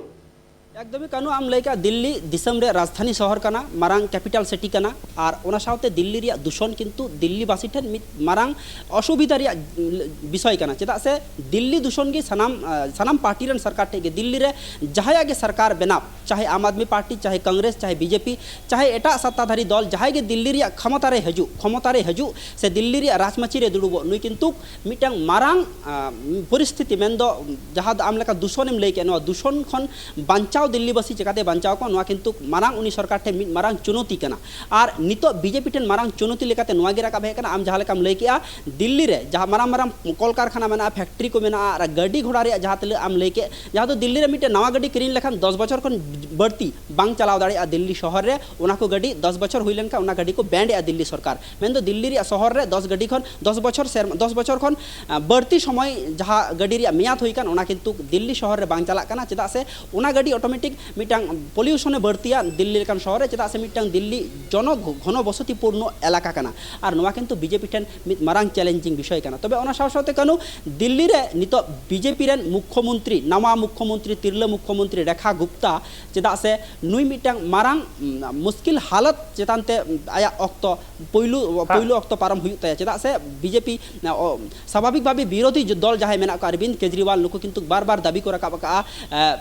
ᱮᱠᱫᱚᱢ ᱠᱟᱹᱱᱩ, ᱟᱢ ᱞᱟᱹᱭ ᱠᱟᱜ ᱫᱤᱞᱞᱤ ᱫᱤᱥᱚᱢ ᱨᱮ ᱨᱟᱡᱽᱫᱷᱟᱱᱤ ᱥᱚᱦᱚᱨ ᱠᱟᱱᱟ, ᱢᱟᱨᱟᱝ ᱠᱮᱯᱤᱴᱟᱞ ᱥᱤᱴᱤ ᱠᱟᱱᱟ, ᱟᱨ ᱚᱱᱟ ᱥᱟᱶᱛᱮ ᱫᱤᱞᱞᱤ ᱨᱮᱭᱟᱜ ᱫᱩᱥᱚᱱ ᱠᱤᱱᱛᱩ ᱫᱤᱞᱞᱤ ᱵᱟᱥᱤ ᱴᱷᱮᱱ ᱢᱤᱫ ᱢᱟᱨᱟᱝ ᱚᱥᱩᱵᱤᱫᱷᱟ ᱨᱮᱭᱟᱜ ᱵᱤᱥᱚᱭ ᱠᱟᱱᱟ᱾ ᱪᱮᱫᱟᱜ ᱥᱮ ᱫᱤᱞᱞᱤ ᱫᱩᱥᱚᱱ ᱜᱮ ᱥᱟᱱᱟᱢ ᱥᱟᱱᱟᱢ ᱯᱟᱨᱴᱤ ᱨᱮᱱ ᱥᱚᱨᱠᱟᱨ ᱴᱷᱮᱱ ᱜᱮ, ᱫᱤᱞᱞᱤ ᱨᱮ ᱡᱟᱦᱟᱸᱭᱟᱜ ᱜᱮ ᱥᱚᱨᱠᱟᱨ ᱵᱮᱱᱟᱣ, ᱪᱟᱦᱮ ᱟᱢ ᱟᱫᱢᱤ ᱯᱟᱨᱴᱤ, ᱪᱟᱦᱮ ᱠᱚᱝᱜᱨᱮᱥ, ᱪᱟᱦᱮ ᱵᱤᱡᱮᱯᱤ, ᱪᱟᱦᱮ ᱮᱴᱟᱜ ᱥᱟᱛᱛᱟᱫᱷᱟᱨᱤ ᱫᱚᱞ, ᱡᱟᱦᱟᱸᱭ ᱜᱮ ᱫᱤᱞᱞᱤ ᱨᱮᱭᱟᱜ ᱠᱷᱚᱢᱚᱛᱟ ᱨᱮ ᱦᱤᱡᱩᱜ, ᱠᱷᱚᱢᱚᱛᱟ ᱨᱮ ᱦᱤᱡᱩᱜ ᱥᱮ ᱫᱤᱞᱞᱤ ᱨᱮᱭᱟᱜ ᱨᱟᱡᱽᱢᱟᱹᱪᱤ ᱨᱮ ᱫᱩᱲᱩᱵᱚᱜ, ᱱᱩᱭ ᱠᱤᱱᱛᱩ ᱢᱤᱫᱴᱟᱝ ᱢᱟᱨᱟᱝ ᱯᱚᱨᱤᱥᱛᱷᱤᱛᱤ, ᱢᱮᱱᱫᱚ ᱡᱟᱦᱟᱸ ᱫᱚ ᱟᱢ ᱞᱮᱠᱟ ᱫᱩᱥᱚᱱᱮᱢ ᱞᱟᱹᱭ ᱠᱮᱫ, ᱱᱚᱣᱟ ᱫᱩᱥᱚᱱ ᱠᱷᱚᱱ ᱵᱟᱧᱪᱟᱣ ᱫᱤᱞᱞᱤᱵᱟᱥᱤ ᱪᱤᱠᱟᱛᱮ ᱵᱟᱧᱪᱟᱣ ᱠᱚᱣᱟ, ᱱᱚᱣᱟ ᱠᱤᱱᱛᱩ ᱢᱟᱨᱟᱝ ᱩᱱᱤ ᱥᱚᱨᱠᱟᱨ ᱴᱷᱮᱱ ᱢᱤᱫ ᱢᱟᱨᱟᱝ ᱪᱩᱱᱚᱛᱤ ᱠᱟᱱᱟ᱾ ᱟᱨ ᱱᱤᱛᱚᱜ ᱵᱤᱡᱮᱯᱤ ᱴᱷᱮᱱ ᱢᱟᱨᱟᱝ ᱪᱩᱱᱚᱛᱤ ᱞᱮᱠᱟᱛᱮ ᱱᱚᱣᱟ ᱜᱮ ᱨᱟᱠᱟᱵ ᱦᱮᱡ ᱠᱟᱱᱟ, ᱟᱢ ᱡᱟᱦᱟᱸ ᱞᱮᱠᱟᱢ ᱞᱟᱹᱭ ᱠᱮᱜᱼᱟ, ᱫᱤᱞᱞᱤ ᱨᱮ ᱡᱟᱦᱟᱸ ᱢᱟᱨᱟᱝ ᱢᱟᱨᱟᱝ ᱠᱚᱞᱠᱟᱨᱠᱷᱟᱱᱟ ᱢᱮᱱᱟᱜᱼᱟ, ᱯᱷᱮᱠᱴᱨᱤ ᱠᱚ ᱢᱮᱱᱟᱜᱼᱟ, ᱟᱨ ᱜᱟᱹᱰᱤ ᱜᱷᱚᱲᱟ ᱨᱮᱭᱟᱜ ᱡᱟᱦᱟᱸ ᱛᱤᱱᱟᱹᱜ ᱟᱢ ᱞᱟᱹᱭ ᱠᱮᱫ, ᱡᱟᱦᱟᱸ ᱫᱚ ᱫᱤᱞᱞᱤ ᱨᱮ ᱢᱤᱫᱴᱮᱱ ᱱᱟᱣᱟ ᱜᱟᱹᱰᱤ ᱠᱤᱨᱤᱧ ᱞᱮᱠᱷᱟᱱ ᱫᱚᱥ ᱵᱚᱪᱷᱚᱨ ᱠᱷᱚᱱ ᱵᱟᱹᱲᱛᱤ ᱵᱟᱝ ᱪᱟᱞᱟᱣ ᱫᱟᱲᱮᱭᱟᱜᱼᱟ ᱫᱤᱞᱞᱤ ᱥᱚᱦᱚᱨ ᱨᱮ, ᱚᱱᱟ ᱠᱚ ᱜᱟᱹᱰᱤ ᱫᱚᱥ ᱵᱚᱪᱷᱚᱨ ᱦᱩᱭ ᱞᱮᱱᱠᱷᱟᱱ ᱚᱱᱟ ᱜᱟᱹᱰᱤ ᱠᱚ ᱵᱮᱱᱰ ᱮᱜᱼᱟ ᱫᱤᱞᱞᱤ ᱥᱚᱨᱠᱟᱨ᱾ ᱢᱮᱱᱫᱚ ᱫᱤᱞᱞᱤ ᱨᱮᱭᱟᱜ ᱥᱚᱦᱚᱨ ᱨᱮ ᱫᱚᱥ ᱜᱟᱹᱰᱤ ᱠᱷᱚᱱ, ᱫᱚᱥ ᱵᱚᱪᱷᱚᱨ ᱥᱮᱨᱢᱟ, ᱫᱚᱥ ᱵᱚᱪᱷᱚᱨ ᱠᱷᱚᱱ ᱟᱸ, ᱵᱟᱹᱲᱛᱤ ᱥᱚᱢᱚᱭ ᱡᱟᱦᱟᱸ ᱜᱟᱹᱰᱤ ᱨᱮᱭᱟᱜ ᱢᱮᱭᱟᱫ ᱦᱩᱭ ᱠᱟᱱ, ᱚᱱᱟ ᱠᱤᱱᱛᱩ ᱫᱤᱞᱞᱤ ᱥᱚᱦᱚᱨ ᱨᱮ ᱵᱟᱝ ᱪᱟᱞᱟᱜ ᱠᱟᱱᱟ᱾ ᱪᱮᱫᱟᱜ ᱥᱮ ᱚᱱᱟ ᱜᱟᱹᱰᱤ ᱚᱴᱳᱢᱮᱴᱤᱠ ᱢᱤᱫᱴᱟᱝ ᱯᱚᱞᱤᱭᱩᱥᱚᱱᱮ ᱵᱟᱹᱲᱛᱤᱭᱟ ᱫᱤᱞᱞᱤ ᱞᱮᱠᱟᱱ ᱥᱚᱦᱚᱨ ᱨᱮ, ᱪᱮᱫᱟᱜ ᱥᱮ ᱢᱤᱫᱴᱟᱝ ᱫᱤᱞᱞᱤ ᱡᱚᱱᱚ ᱜᱷᱚᱱᱚ ᱵᱚᱥᱚᱛᱤ ᱯᱩᱨᱱᱚ ᱮᱞᱟᱠᱟ ᱠᱟᱱᱟ᱾ ᱟᱨ ᱱᱚᱣᱟ ᱠᱤᱱᱛᱩ ᱵᱤᱡᱮᱯᱤ ᱴᱷᱮᱱ ᱢᱤᱫ ᱢᱟᱨᱟᱝ ᱪᱮᱞᱮᱧᱡᱤᱝ ᱵᱤᱥᱚᱭ ᱠᱟᱱᱟ᱾ ᱛᱚᱵᱮ ᱚᱱᱟ ᱥᱟᱶ ᱥᱟᱶᱛᱮ ᱠᱟᱹᱱᱩ, ᱫᱤᱞᱞᱤ ᱨᱮ ᱱᱤᱛᱚᱜ ᱵᱤᱡᱮᱯᱤ ᱨᱮᱱ ᱢᱩᱠᱠᱷᱚᱢᱚᱱᱛᱨᱤ, ᱱᱟᱣᱟ ᱢᱩᱠᱠᱷᱚᱢᱚᱱᱛᱨᱤ, ᱛᱤᱨᱞᱟᱹ ᱢᱩᱠᱠᱷᱚᱢᱚᱱᱛᱨᱤ ᱨᱮᱠᱷᱟ ᱜᱩᱯᱛᱟ, ᱪᱮᱫᱟᱜ ᱥᱮ ᱱᱩᱭ ᱢᱤᱫᱴᱟᱝ ᱢᱟᱨᱟᱝ ᱩᱢ, ᱢᱩᱥᱠᱤᱞ ᱦᱟᱞᱚᱛ ᱪᱮᱛᱟᱱ ᱛᱮ ᱟᱭᱟᱜ ᱚᱠᱛᱚ ᱯᱩᱭᱞᱩ, ᱦᱮᱸ᱾ ᱯᱩᱭᱞᱩ ᱚᱠᱛᱚ ᱯᱟᱨᱚᱢ ᱦᱩᱭᱩᱜ ᱛᱟᱭᱟ᱾ ᱪᱮᱫᱟᱜ ᱥᱮ ᱵᱤᱡᱮᱯᱤ, ᱚ, ᱥᱟᱵᱷᱟᱵᱤᱠ ᱵᱷᱟᱵᱮ ᱵᱤᱨᱳᱫᱷᱤ ᱫᱚᱞ ᱡᱟᱦᱟᱸᱭ ᱢᱮᱱᱟᱜ ᱠᱚᱣᱟ, ᱚᱨᱵᱤᱱᱫ ᱠᱮᱡᱨᱤᱣᱟᱞ, ᱱᱩᱠᱩ ᱠᱤᱱᱛᱩ ᱵᱟᱨ ᱵᱟᱨ ᱫᱟᱹᱵᱤ ᱠᱚ ᱨᱟᱠᱟᱵ ᱟᱠᱟᱫᱼᱟ, ᱮ,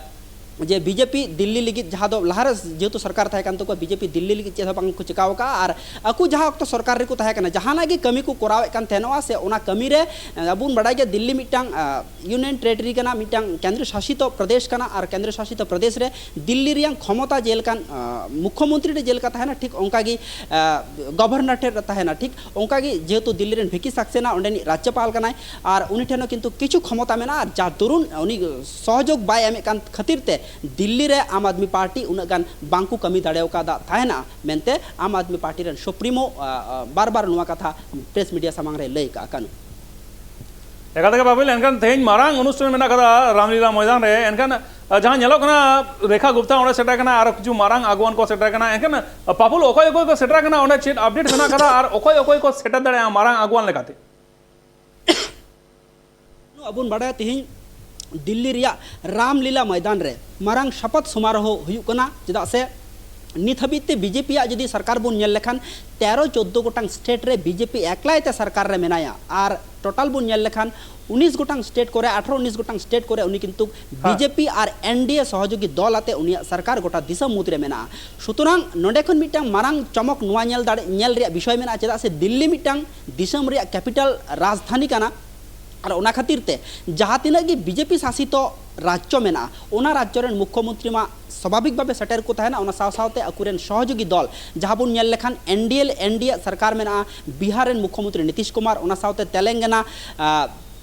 ᱡᱮ ᱵᱤᱡᱮᱯᱤ ᱫᱤᱞᱞᱤ ᱞᱟᱹᱜᱤᱫ, ᱡᱟᱦᱟᱸ ᱫᱚ ᱞᱟᱦᱟᱨᱮ ᱡᱮᱦᱮᱛᱩ ᱥᱚᱨᱠᱟᱨ ᱛᱟᱦᱮᱸ ᱠᱟᱱ ᱛᱟᱠᱚᱣᱟ, ᱵᱤᱡᱮᱯᱤ ᱫᱤᱞᱞᱤ ᱞᱟᱹᱜᱤᱫ ᱪᱮᱫ ᱦᱚᱸ ᱵᱟᱝ ᱠᱚ ᱪᱤᱠᱟᱹᱣ ᱟᱠᱟᱫᱼᱟ᱾ ᱟᱨ ᱟᱠᱚ ᱡᱟᱦᱟᱸ ᱚᱠᱛᱚ ᱥᱚᱨᱠᱟᱨ ᱨᱮᱠᱚ ᱛᱟᱦᱮᱸ ᱠᱟᱱᱟ, ᱡᱟᱦᱟᱱᱟᱜ ᱜᱮ ᱠᱟᱹᱢᱤ ᱠᱚ ᱠᱚᱨᱟᱣᱮᱫ ᱠᱟᱱ ᱛᱟᱦᱮᱱᱚᱜᱼᱟ, ᱥᱮ ᱚᱱᱟ ᱠᱟᱹᱢᱤ ᱨᱮ, ᱮ, ᱟᱵᱚ ᱵᱚᱱ ᱵᱟᱲᱟᱭ ᱜᱮᱭᱟ, ᱫᱤᱞᱞᱤ ᱢᱤᱫᱴᱟᱝ, ᱮ, ᱭᱩᱱᱤᱭᱚᱱ ᱴᱮᱨᱤᱴᱚᱨᱤ ᱠᱟᱱᱟ, ᱢᱤᱫᱴᱟᱝ ᱠᱮᱱᱫᱨᱚ ᱥᱟᱥᱤᱛ ᱯᱨᱚᱫᱮᱥ ᱠᱟᱱᱟ᱾ ᱟᱨ ᱠᱮᱱᱫᱨᱚ ᱥᱟᱥᱤᱛ ᱯᱨᱚᱫᱮᱥ ᱨᱮ ᱫᱤᱞᱞᱤ ᱨᱮᱭᱟᱝ ᱠᱷᱚᱢᱚᱛᱟ ᱡᱮᱞᱮᱠᱟᱱ, ᱟᱸ, ᱢᱩᱠᱠᱷᱚᱢᱚᱱᱛᱨᱤ ᱨᱮ ᱡᱮᱞᱮᱠᱟ ᱛᱟᱦᱮᱱᱟ, ᱴᱷᱤᱠ ᱚᱱᱠᱟᱜᱮ, ᱟᱸ, ᱜᱚᱵᱷᱚᱨᱱᱚᱨ ᱴᱷᱮᱱ ᱨᱮ ᱛᱟᱦᱮᱱᱟ᱾ ᱴᱷᱤᱠ ᱚᱱᱠᱟᱜᱮ ᱡᱮᱦᱮᱛᱩ ᱫᱤᱞᱞᱤ ᱨᱮᱱ ᱵᱷᱤᱠᱤ ᱥᱟᱠᱥᱮᱱᱟ ᱚᱸᱰᱮᱱᱤᱡ ᱨᱟᱡᱽᱡᱚᱯᱟᱞ ᱠᱟᱱᱟᱭ, ᱟᱨ ᱩᱱᱤ ᱴᱷᱮᱱ ᱦᱚᱸ ᱠᱤᱱᱛᱩ ᱠᱤᱪᱷᱩ ᱠᱷᱚᱢᱚᱛᱟ ᱢᱮᱱᱟᱜᱼᱟ, ᱟᱨ ᱡᱟᱨ ᱫᱚᱨᱩᱱ ᱩᱱᱤ ᱥᱚᱦᱚᱡᱳᱜᱽ ᱵᱟᱭ ᱮᱢᱮᱫ ᱠᱟᱱ ᱠᱷᱟᱹᱛᱤᱨ ᱛᱮ ᱫᱤᱞᱞᱤ ᱨᱮ ᱟᱢ ᱟᱫᱢᱤ ᱯᱟᱨᱴᱤ ᱩᱱᱟᱹᱜ ᱜᱟᱱ ᱵᱟᱝᱠᱚ ᱠᱟᱹᱢᱤ ᱫᱟᱲᱮ ᱟᱠᱟᱫᱟ ᱛᱟᱦᱮᱱᱟ ᱢᱮᱱᱛᱮ ᱟᱢ ᱟᱫᱢᱤ ᱯᱟᱨᱴᱤ ᱨᱮᱱ ᱥᱩᱯᱨᱤᱢᱳ, ᱟ, ᱟ, ᱵᱟᱨ ᱵᱟᱨ ᱱᱚᱣᱟ ᱠᱟᱛᱷᱟ ᱯᱨᱮᱥ ᱢᱤᱰᱤᱭᱟ ᱥᱟᱢᱟᱝ ᱨᱮ ᱞᱟᱹᱭ ᱠᱟᱜᱼᱟ᱾ ᱠᱟᱹᱱᱩ᱾ ᱮᱠᱟᱞ ᱛᱮᱜᱮ ᱵᱟᱵᱩᱞ, ᱮᱱᱠᱷᱟᱱ ᱛᱮᱦᱮᱧ ᱢᱟᱨᱟᱝ ᱚᱱᱩᱥᱴᱷᱟᱱ ᱢᱮᱱᱟᱜ ᱠᱟᱫᱟ ᱨᱟᱢᱞᱤᱞᱟ ᱢᱚᱭᱫᱟᱱ ᱨᱮ᱾ ᱮᱱᱠᱷᱟᱱ, ᱟ, ᱡᱟᱦᱟᱸ ᱧᱮᱞᱚᱜ ᱠᱟᱱᱟ, ᱨᱮᱠᱷᱟ ᱜᱩᱯᱛᱟ ᱚᱸᱰᱮ ᱥᱮᱴᱮᱨ ᱠᱟᱱᱟ, ᱟᱨᱚ ᱠᱤᱪᱷᱩ ᱢᱟᱨᱟᱝ ᱟᱹᱜᱩᱣᱟᱱ ᱠᱚ ᱥᱮᱴᱮᱨ ᱠᱟᱱᱟ᱾ ᱮᱱᱠᱷᱟᱱ, ᱟ, ᱯᱟᱯᱩᱞ, ᱚᱠᱚᱭ ᱚᱠᱚᱭ ᱠᱚ ᱥᱮᱴᱮᱨ ᱠᱟᱱᱟ, ᱚᱸᱰᱮ ᱪᱮᱫ ᱟᱯᱰᱮᱴ ᱢᱮᱱᱟᱜ ᱠᱟᱫᱟ ᱟᱨ ᱚᱠᱚᱭ ᱚᱠᱚᱭ ᱠᱚ ᱥᱮᱴᱮᱨ ᱫᱟᱲᱮᱭᱟᱜᱼᱟ ᱢᱟᱨᱟᱝ ᱟᱹᱜᱩᱣᱟᱱ ᱞᱮᱠᱟᱛᱮ? ᱟᱵᱚ ᱵᱚᱱ ᱵᱟᱰᱟᱭᱟ, ᱛᱮᱦᱮᱧ ᱫᱤᱞᱞᱤ ᱨᱮᱭᱟᱜ ᱨᱟᱢᱞᱤᱞᱟ ᱢᱚᱭᱫᱟᱱ ᱨᱮ ᱢᱟᱨᱟᱝ ᱥᱟᱯᱟᱛ ᱥᱚᱢᱟᱨᱳᱦᱚ ᱦᱩᱭᱩᱜ ᱠᱟᱱᱟ᱾ ᱪᱮᱫᱟᱜ ᱥᱮ ᱱᱤᱛ ᱦᱟᱹᱵᱤᱡ ᱛᱮ ᱵᱤᱡᱮᱯᱤᱭᱟᱜ ᱡᱩᱫᱤ ᱥᱚᱨᱠᱟᱨ ᱵᱚᱱ ᱧᱮᱞ ᱞᱮᱠᱷᱟᱱ, ᱛᱮᱨᱚ ᱪᱳᱫᱽᱫᱳ ᱜᱚᱴᱟᱝ ᱥᱴᱮᱴ ᱨᱮ ᱵᱤᱡᱮᱯᱤ ᱮᱠᱞᱟᱭ ᱛᱮ ᱥᱚᱨᱠᱟᱨ ᱨᱮ ᱢᱮᱱᱟᱭᱟ᱾ ᱟᱨ ᱴᱳᱴᱟᱞ ᱵᱚᱱ ᱧᱮᱞ ᱞᱮᱠᱷᱟᱱ, ᱩᱱᱤᱥ ᱜᱚᱴᱟᱝ ᱥᱴᱮᱴ ᱠᱚᱨᱮ, ᱟᱴᱷᱨᱚ ᱩᱱᱤᱥ ᱜᱚᱴᱟᱝ ᱥᱴᱮᱴ ᱠᱚᱨᱮ ᱩᱱᱤ ᱠᱤᱱᱛᱩ ᱦᱮᱸ᱾ ᱵᱤᱡᱮᱯᱤ ᱟᱨ ᱮᱱᱰᱤᱮ ᱥᱚᱦᱚᱡᱳᱜᱤ ᱫᱚᱞ ᱟᱛᱮ ᱩᱱᱤᱭᱟᱜ ᱥᱚᱨᱠᱟᱨ ᱜᱚᱴᱟ ᱫᱤᱥᱚᱢ ᱢᱩᱫᱽ ᱨᱮ ᱢᱮᱱᱟᱜᱼᱟ᱾ ᱥᱩᱛᱚᱨᱟᱝ ᱱᱚᱰᱮ ᱠᱷᱚᱱ ᱢᱤᱫᱴᱟᱝ ᱢᱟᱨᱟᱝ ᱪᱚᱢᱚᱠ ᱱᱚᱣᱟ ᱧᱮᱞ ᱫᱟᱲᱮ, ᱧᱮᱞ ᱨᱮᱭᱟᱜ ᱵᱤᱥᱚᱭ ᱢᱮᱱᱟᱜᱼᱟ, ᱪᱮᱫᱟᱜ ᱥᱮ ᱫᱤᱞᱞᱤ ᱢᱤᱫᱴᱟᱝ ᱫᱤᱥᱚᱢ ᱨᱮᱭᱟᱜ ᱠᱮᱯᱤᱴᱟᱞ ᱨᱟᱡᱽᱫᱷᱟᱱᱤ ᱠᱟᱱᱟ᱾ ᱟᱨ ᱚᱱᱟ ᱠᱷᱟᱹᱛᱤᱨ ᱛᱮ ᱡᱟᱦᱟᱸ ᱛᱤᱱᱟᱹᱜ ᱜᱮ ᱵᱤᱡᱮᱯᱤ ᱥᱟᱥᱤᱛᱚ ᱨᱟᱡᱽᱡᱚ ᱢᱮᱱᱟᱜᱼᱟ, ᱚᱱᱟ ᱨᱟᱡᱽᱡᱚ ᱨᱮᱱ ᱢᱩᱠᱷᱭᱚᱢᱚᱱᱛᱨᱤ ᱢᱟ ᱥᱟᱵᱷᱟᱵᱤᱠ ᱵᱷᱟᱵᱮ ᱥᱮᱴᱮᱨ ᱠᱚ ᱛᱟᱦᱮᱱᱟ᱾ ᱚᱱᱟ ᱥᱟᱶ ᱥᱟᱶᱛᱮ ᱟᱠᱚᱨᱮᱱ ᱥᱚᱦᱚᱡᱳᱜᱤ ᱫᱚᱞ, ᱡᱟᱦᱟᱸ ᱵᱚᱱ ᱧᱮᱞ ᱞᱮᱠᱷᱟᱱ ᱮᱱᱰᱤᱮ, ᱮᱱᱰᱤᱮ ᱥᱚᱨᱠᱟᱨ ᱢᱮᱱᱟᱜᱼᱟ, ᱵᱤᱦᱟᱨ ᱨᱮᱱ ᱢᱩᱠᱷᱭᱚᱢᱚᱱᱛᱨᱤ ᱱᱤᱛᱤᱥ ᱠᱩᱢᱟᱨ, ᱚᱱᱟ ᱥᱟᱶᱛᱮ ᱛᱮᱞᱮᱝᱜᱟᱱᱟ, ᱟᱸ,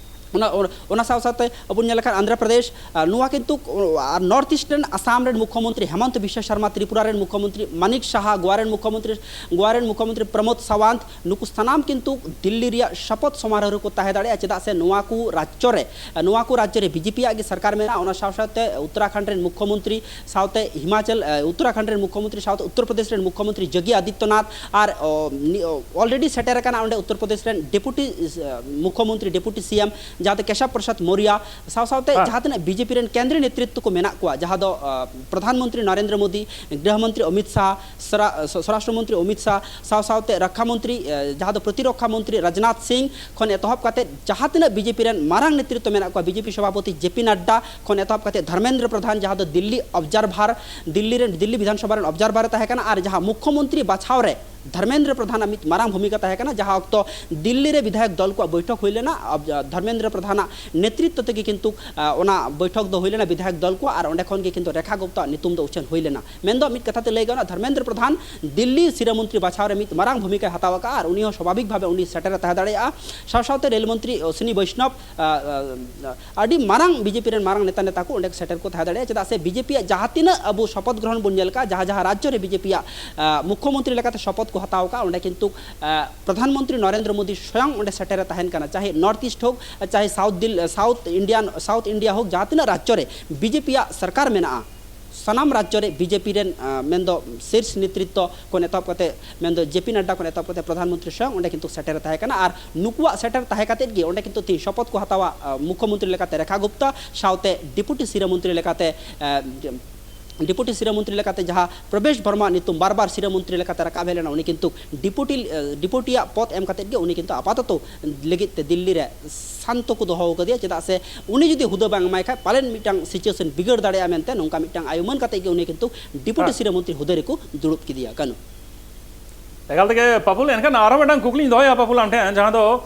ᱚᱱᱟ, ᱚᱱᱟ ᱥᱟᱶ ᱥᱟᱶᱛᱮ ᱟᱵᱚ ᱧᱮᱞ ᱞᱮᱠᱷᱟᱱ ᱟᱱᱫᱷᱨᱚ ᱯᱨᱚᱫᱮᱥ, ᱟᱨ ᱱᱚᱣᱟ ᱠᱤᱱᱛᱩ, ᱟᱨ ᱱᱚᱨᱛᱷ ᱤᱥᱴ ᱨᱮᱱ ᱟᱥᱟᱢ ᱨᱮᱱ ᱢᱩᱠᱷᱭᱚᱢᱚᱱᱛᱨᱤ ᱦᱮᱢᱚᱱᱛᱚ ᱵᱤᱥᱣᱟ ᱥᱚᱨᱢᱟ, ᱛᱨᱤᱯᱩᱨᱟ ᱨᱮᱱ ᱢᱩᱠᱷᱭᱚᱢᱚᱱᱛᱨᱤ ᱢᱟᱱᱤᱠ ᱥᱟᱦᱟ, ᱜᱳᱣᱟ ᱨᱮᱱ ᱢᱩᱠᱷᱭᱚᱢᱚᱱᱛᱨᱤ, ᱜᱳᱣᱟ ᱨᱮᱱ ᱢᱩᱠᱷᱭᱚᱢᱚᱱᱛᱨᱤ ᱯᱨᱚᱢᱳᱫ ᱥᱟᱣᱟᱱᱛ, ᱱᱩᱠᱩ ᱥᱟᱱᱟᱢ ᱠᱤᱱᱛᱩ ᱫᱤᱞᱞᱤ ᱨᱮᱭᱟᱜ ᱥᱚᱯᱚᱛ ᱥᱚᱢᱟᱨᱳᱦ ᱨᱮᱠᱚ ᱛᱟᱦᱮᱸ ᱫᱟᱲᱮᱭᱟᱜᱼᱟ᱾ ᱪᱮᱫᱟᱜ ᱥᱮ ᱱᱚᱣᱟ ᱠᱚ ᱨᱟᱡᱽᱡᱚ ᱨᱮ, ᱱᱚᱣᱟ ᱠᱚ ᱨᱟᱡᱽᱡᱚ ᱨᱮ ᱵᱤᱡᱮᱯᱤᱭᱟᱜ ᱜᱮ ᱥᱚᱨᱠᱟᱨ ᱢᱮᱱᱟᱜᱼᱟ᱾ ᱚᱱᱟ ᱥᱟᱶ ᱥᱟᱶᱛᱮ ᱩᱛᱛᱚᱨᱟᱠᱷᱚᱸᱰ ᱨᱮᱱ ᱢᱩᱠᱷᱭᱚᱢᱚᱱᱛᱨᱤ ᱥᱟᱶᱛᱮ ᱦᱤᱢᱟᱪᱚᱞ, ᱮ, ᱩᱛᱛᱚᱨᱟᱠᱷᱚᱸᱰ ᱨᱮᱱ ᱢᱩᱠᱷᱭᱚᱢᱚᱱᱛᱨᱤ ᱥᱟᱶᱛᱮ ᱩᱛᱛᱚᱨ ᱯᱨᱚᱫᱮᱥ ᱨᱮᱱ ᱢᱩᱠᱷᱭᱚᱢᱚᱱᱛᱨᱤ ᱡᱳᱜᱤ ᱟᱫᱤᱛᱭᱚᱱᱟᱛᱷ ᱟᱨ, ᱚ, ᱱᱤ-, ᱚ, already ᱥᱮᱴᱮᱨ ᱟᱠᱟᱱᱟ ᱚᱸᱰᱮ ᱩᱛᱛᱚᱨ ᱯᱨᱚᱫᱮᱥ ᱨᱮᱱ ᱰᱮᱯᱩᱴᱤ, ᱮ, ᱢᱩᱠᱷᱭᱚᱢᱚᱱᱛᱨᱤ, ᱰᱮᱯᱩᱴᱤ ᱥᱤ ᱮᱢ, ᱡᱟᱦᱟᱸ ᱫᱚ ᱠᱮᱥᱚᱵ ᱯᱨᱚᱥᱟᱫᱽ ᱢᱚᱨᱤᱭᱟ, ᱥᱟᱶ ᱥᱟᱶᱛᱮ ᱦᱮᱸ᱾ ᱡᱟᱦᱟᱸ ᱛᱤᱱᱟᱹᱜ ᱵᱤᱡᱮᱯᱤ ᱨᱮᱱ ᱠᱮᱱᱫᱨᱤᱭᱚ ᱱᱮᱛᱨᱤᱛᱵ ᱠᱚ ᱢᱮᱱᱟᱜ ᱠᱚᱣᱟ, ᱡᱟᱦᱟᱸ ᱫᱚ, ᱟ, ᱯᱨᱚᱫᱷᱟᱱ ᱢᱚᱱᱛᱨᱤ ᱱᱚᱨᱮᱱᱫᱨᱚ ᱢᱳᱫᱤ, ᱜᱨᱤᱦᱚ ᱢᱚᱱᱛᱨᱤ ᱚᱢᱤᱛ ᱥᱟᱦᱟ, ᱥᱚᱨᱟ-, ᱥᱚ-, ᱥᱚᱨᱟᱥᱴᱨᱚ ᱢᱚᱱᱛᱨᱤ ᱚᱢᱤᱛ ᱥᱟᱦᱟ, ᱥᱟᱶ ᱥᱟᱶᱛᱮ ᱨᱚᱠᱠᱷᱟ ᱢᱚᱱᱛᱨᱤ, ᱮ, ᱡᱟᱦᱟᱸ ᱫᱚ ᱯᱨᱚᱛᱤᱨᱚᱠᱠᱷᱟ ᱢᱚᱱᱛᱨᱤ ᱨᱟᱡᱽᱱᱟᱛᱷ ᱥᱤᱝ ᱠᱷᱚᱱ ᱮᱛᱚᱦᱚᱵ ᱠᱟᱛᱮ ᱡᱟᱦᱟᱸ ᱛᱤᱱᱟᱹᱜ ᱵᱤᱡᱮᱯᱤ ᱨᱮᱱ ᱢᱟᱨᱟᱝ ᱱᱮᱛᱨᱤᱛᱵ ᱢᱮᱱᱟᱜ ᱠᱚᱣᱟ, ᱵᱤᱡᱮᱯᱤ ᱥᱚᱵᱷᱟᱯᱚᱛᱤ ᱡᱮ ᱯᱤ ᱱᱟᱰᱰᱟ ᱠᱷᱚᱱ ᱮᱛᱚᱦᱚᱵ ᱠᱟᱛᱮ ᱫᱷᱚᱨᱢᱮᱱᱫᱨᱚ ᱯᱨᱚᱫᱷᱟᱱ, ᱡᱟᱦᱟᱸ ᱫᱚ ᱫᱤᱞᱞᱤ ᱚᱵᱡᱟᱨᱵᱷᱟᱨ, ᱫᱤᱞᱞᱤ ᱨᱮᱱ, ᱫᱤᱞᱞᱤ ᱵᱤᱫᱷᱟᱱ ᱥᱚᱵᱷᱟ ᱨᱮᱱ ᱚᱵᱡᱟᱨᱵᱷᱟᱨ ᱮ ᱛᱟᱦᱮᱸ ᱠᱟᱱᱟ, ᱟᱨ ᱡᱟᱦᱟᱸ ᱢᱩᱠᱷᱭᱚᱢᱚᱱᱛᱨᱤ ᱵᱟᱪᱷᱟᱣ ᱨᱮ ᱫᱷᱚᱨᱢᱮᱱᱫᱨᱚ ᱯᱨᱚᱫᱷᱟᱱᱟᱜ ᱢᱤᱫ ᱢᱟᱨᱟᱝ ᱵᱷᱩᱢᱤᱠᱟ ᱛᱟᱦᱮᱸ ᱠᱟᱱᱟ, ᱡᱟᱦᱟᱸ ᱚᱠᱛᱚ ᱫᱤᱞᱞᱤ ᱨᱮ ᱵᱤᱫᱷᱟᱭᱚᱠ ᱫᱚᱞ ᱠᱚᱣᱟᱜ ᱵᱳᱭᱴᱷᱚᱠ ᱦᱩᱭ ᱞᱮᱱᱟ᱾ ᱟᱵ-, ᱫᱷᱚᱨᱢᱮᱱᱫᱨᱚ ᱯᱨᱚᱫᱷᱟᱱᱟᱜ ᱱᱮᱛᱨᱤᱛᱵ ᱛᱮᱜᱮ ᱠᱤᱱᱛᱩ, ᱟ, ᱚᱱᱟ ᱵᱳᱭᱴᱷᱚᱠ ᱫᱚ ᱦᱩᱭ ᱞᱮᱱᱟ ᱵᱤᱫᱷᱟᱭᱚᱠ ᱫᱚᱞ ᱠᱚᱣᱟᱜ, ᱟᱨ ᱚᱸᱰᱮ ᱠᱷᱚᱱ ᱜᱮ ᱠᱤᱱᱛᱩ ᱨᱮᱠᱷᱟ ᱜᱩᱯᱛᱟᱣᱟᱜ ᱧᱩᱛᱩᱢ ᱫᱚ ᱩᱪᱷᱟᱹᱱ ᱦᱩᱭ ᱞᱮᱱᱟ᱾ ᱢᱮᱱᱫᱚ ᱢᱤᱫ ᱠᱟᱛᱷᱟ ᱛᱮ ᱞᱟᱹᱭ ᱜᱟᱱᱚᱜᱼᱟ, ᱫᱷᱚᱨᱢᱮᱱᱫᱨᱚ ᱯᱨᱚᱫᱷᱟᱱ ᱫᱤᱞᱞᱤ ᱥᱤᱨᱟᱹ ᱢᱚᱱᱛᱨᱤ ᱵᱟᱪᱷᱟᱣ ᱨᱮ ᱢᱤᱫ ᱢᱟᱨᱟᱝ ᱵᱷᱩᱢᱤᱠᱟᱭ ᱦᱟᱛᱟᱣ ᱟᱠᱟᱫᱼᱟ, ᱟᱨ ᱩᱱᱤ ᱦᱚᱸ ᱥᱟᱵᱷᱟᱵᱤᱠ ᱵᱷᱟᱵᱮ ᱩᱱᱤ ᱥᱮᱴᱮᱨᱮ ᱛᱟᱦᱮᱸ ᱫᱟᱲᱮᱭᱟᱜᱼᱟ᱾ ᱥᱟᱶ ᱥᱟᱶᱛᱮ ᱨᱮᱞ ᱢᱚᱱᱛᱨᱤ ᱚᱥᱤᱱᱤ ᱵᱳᱭᱥᱱᱚᱵᱽ, ᱟ, ᱟ, ᱟᱹᱰᱤ ᱢᱟᱨᱟᱝ ᱵᱤᱡᱮᱯᱤ ᱨᱮᱱ ᱢᱟᱨᱟᱝ ᱱᱮᱛᱟ, ᱱᱮᱛᱟ ᱠᱚ ᱚᱸᱰᱮ ᱥᱮᱴᱮᱨ ᱠᱚ ᱛᱟᱦᱮᱸ ᱫᱟᱲᱮᱭᱟᱜᱼᱟ᱾ ᱪᱮᱫᱟᱜ ᱥᱮ ᱵᱤᱡᱮᱯᱤᱭᱟᱜ ᱡᱟᱦᱟᱸ ᱛᱤᱱᱟᱹᱜ ᱟᱵᱚ ᱥᱚᱯᱚᱛ ᱜᱨᱚᱦᱚᱱ ᱵᱚᱱ ᱧᱮᱞ ᱠᱟᱜᱼᱟ, ᱡᱟᱦᱟᱸ ᱡᱟᱦᱟᱸ ᱨᱟᱡᱽᱡᱚ ᱨᱮ ᱵᱤᱡᱮᱯᱤᱭᱟᱜ, ᱟ, ᱢᱩᱠᱷᱭᱚᱢᱚᱱᱛᱨᱤ ᱞᱮᱠᱟᱛᱮ ᱥᱚᱯᱚᱛ ᱠᱚ ᱦᱟᱛᱟᱣ ᱠᱟᱜᱼᱟ, ᱚᱸᱰᱮ ᱠᱤᱱᱛᱩ, ᱟ, ᱯᱨᱚᱫᱷᱟᱱ ᱢᱚᱱᱛᱨᱤ ᱱᱚᱨᱮᱱᱫᱨᱚ ᱢᱳᱫᱤ ᱥᱚᱭᱚᱝ ᱚᱸᱰᱮ ᱥᱮᱴᱮᱨᱮ ᱛᱟᱦᱮᱱ ᱠᱟᱱᱟ᱾ ᱪᱟᱦᱮ ᱱᱚᱨᱛᱷ ᱤᱥᱴ ᱦᱳᱠ, ᱪᱟᱦᱮ ᱥᱟᱣᱩᱛᱷ ᱫᱤᱞ-, ᱥᱟᱣᱩᱛᱷ ᱤᱱᱰᱤᱭᱟᱱ, ᱥᱟᱣᱩᱛᱷ ᱤᱱᱰᱤᱭᱟ ᱦᱳᱠ, ᱡᱟᱦᱟᱸ ᱛᱤᱱᱟᱹᱜ ᱨᱟᱡᱽᱡᱚ ᱨᱮ ᱵᱤᱡᱮᱯᱤᱭᱟᱜ ᱥᱚᱨᱠᱟᱨ ᱢᱮᱱᱟᱜᱼᱟ, ᱥᱟᱱᱟᱢ ᱨᱟᱡᱽᱡᱚ ᱨᱮ ᱵᱤᱡᱮᱯᱤ ᱨᱮᱱ, ᱟ, ᱢᱮᱱᱫᱚ ᱥᱤᱨᱥ ᱱᱮᱛᱨᱤᱛᱵ ᱠᱷᱚᱱ ᱮᱛᱚᱦᱚᱵ ᱠᱟᱛᱮ, ᱢᱮᱱᱫᱚ ᱡᱮ ᱯᱤ ᱱᱟᱰᱰᱟ ᱠᱷᱚᱱ ᱮᱛᱚᱦᱚᱵ ᱠᱟᱛᱮ ᱯᱨᱚᱫᱷᱟᱱ ᱢᱚᱱᱛᱨᱤ ᱥᱚᱭᱚᱝ ᱚᱸᱰᱮ ᱠᱤᱱᱛᱩ ᱥᱮᱴᱮᱨ ᱛᱟᱦᱮᱸ ᱠᱟᱱᱟ᱾ ᱟᱨ ᱱᱩᱠᱩᱣᱟᱜ ᱥᱮᱴᱮᱨ ᱛᱟᱦᱮᱸ ᱠᱟᱛᱮ ᱜᱮ ᱚᱸᱰᱮ ᱠᱤᱱᱛᱩ ᱛᱤᱦᱤᱧ ᱥᱚᱯᱚᱛ ᱠᱚ ᱦᱟᱛᱟᱣᱟ, ᱟ, ᱢᱩᱠᱷᱭᱚᱢᱚᱱᱛᱨᱤ ᱞᱮᱠᱟᱛᱮ ᱨᱮᱠᱷᱟ ᱜᱩᱯᱛᱟ, ᱥᱟᱶᱛᱮ ᱰᱤᱯᱩᱴᱤ ᱥᱤᱨᱟᱹ ᱢᱚᱱᱛᱨᱤ ᱞᱮᱠᱟᱛᱮ, ᱟ, ᱰᱤᱯᱩᱴᱤ ᱥᱤᱨᱟᱹ ᱢᱚᱱᱛᱨᱤ ᱞᱮᱠᱟᱛᱮ ᱡᱟᱦᱟᱸ ᱯᱨᱚᱵᱮᱥ ᱵᱷᱟᱨᱢᱟ ᱧᱩᱛᱩᱢ ᱵᱟᱨ ᱵᱟᱨ ᱥᱤᱨᱟᱹ ᱢᱚᱱᱛᱨᱤ ᱞᱮᱠᱟᱛᱮ ᱨᱟᱠᱟᱵ ᱦᱮᱡ ᱞᱮᱱᱟ, ᱩᱱᱤ ᱠᱤᱱᱛᱩ ᱰᱤᱯᱩᱴᱤ, ᱟ, ᱰᱤᱯᱩᱴᱤᱭᱟᱜ ᱯᱚᱫ ᱮᱢ ᱠᱟᱛᱮ ᱜᱮ ᱩᱱᱤ ᱠᱤᱱᱛᱩ ᱟᱯᱟᱛᱚᱛᱚ ᱞᱟᱹᱜᱤᱫ ᱛᱮ ᱫᱤᱞᱞᱤ ᱨᱮ ᱥᱟᱱᱛᱚ ᱠᱚ ᱫᱚᱦᱚ ᱟᱠᱟᱫᱮᱭᱟ᱾ ᱪᱮᱫᱟᱜ ᱥᱮ ᱩᱱᱤ ᱡᱩᱫᱤ ᱦᱩᱫᱟᱹ ᱵᱟᱝ ᱮᱢᱟᱭ ᱠᱷᱟᱡ ᱯᱟᱞᱮᱱ ᱢᱤᱫᱴᱟᱝ situation ᱵᱤᱜᱟᱹᱲ ᱫᱟᱲᱮᱭᱟᱜᱼᱟ ᱢᱮᱱᱛᱮ ᱱᱚᱝᱠᱟ ᱢᱤᱫᱴᱟᱝ ᱟᱭᱩᱢᱟᱹᱱ ᱠᱟᱛᱮ ᱜᱮ ᱩᱱᱤ ᱠᱤᱱᱛᱩ ᱰᱤᱯᱩᱴᱤ ᱦᱮᱸ᱾ ᱥᱤᱨᱟᱹ ᱢᱚᱱᱛᱨᱤ ᱦᱩᱫᱟᱹ ᱨᱮᱠᱚ ᱫᱩᱲᱩᱵ ᱠᱮᱫᱮᱭᱟ᱾ ᱠᱟᱹᱱᱩ᱾ ᱮᱠᱟᱞ ᱛᱮᱜᱮ ᱯᱟᱯᱩᱞ, ᱮᱱᱠᱷᱟᱱ ᱟᱨᱦᱚᱸ ᱢᱤᱫᱴᱟᱝ ᱠᱩᱠᱞᱤᱧ ᱫᱚᱦᱚᱭᱟ ᱯᱟᱯᱩᱞ ᱟᱢ ᱴᱷᱮᱱ, ᱡᱟᱦᱟᱸ ᱫᱚ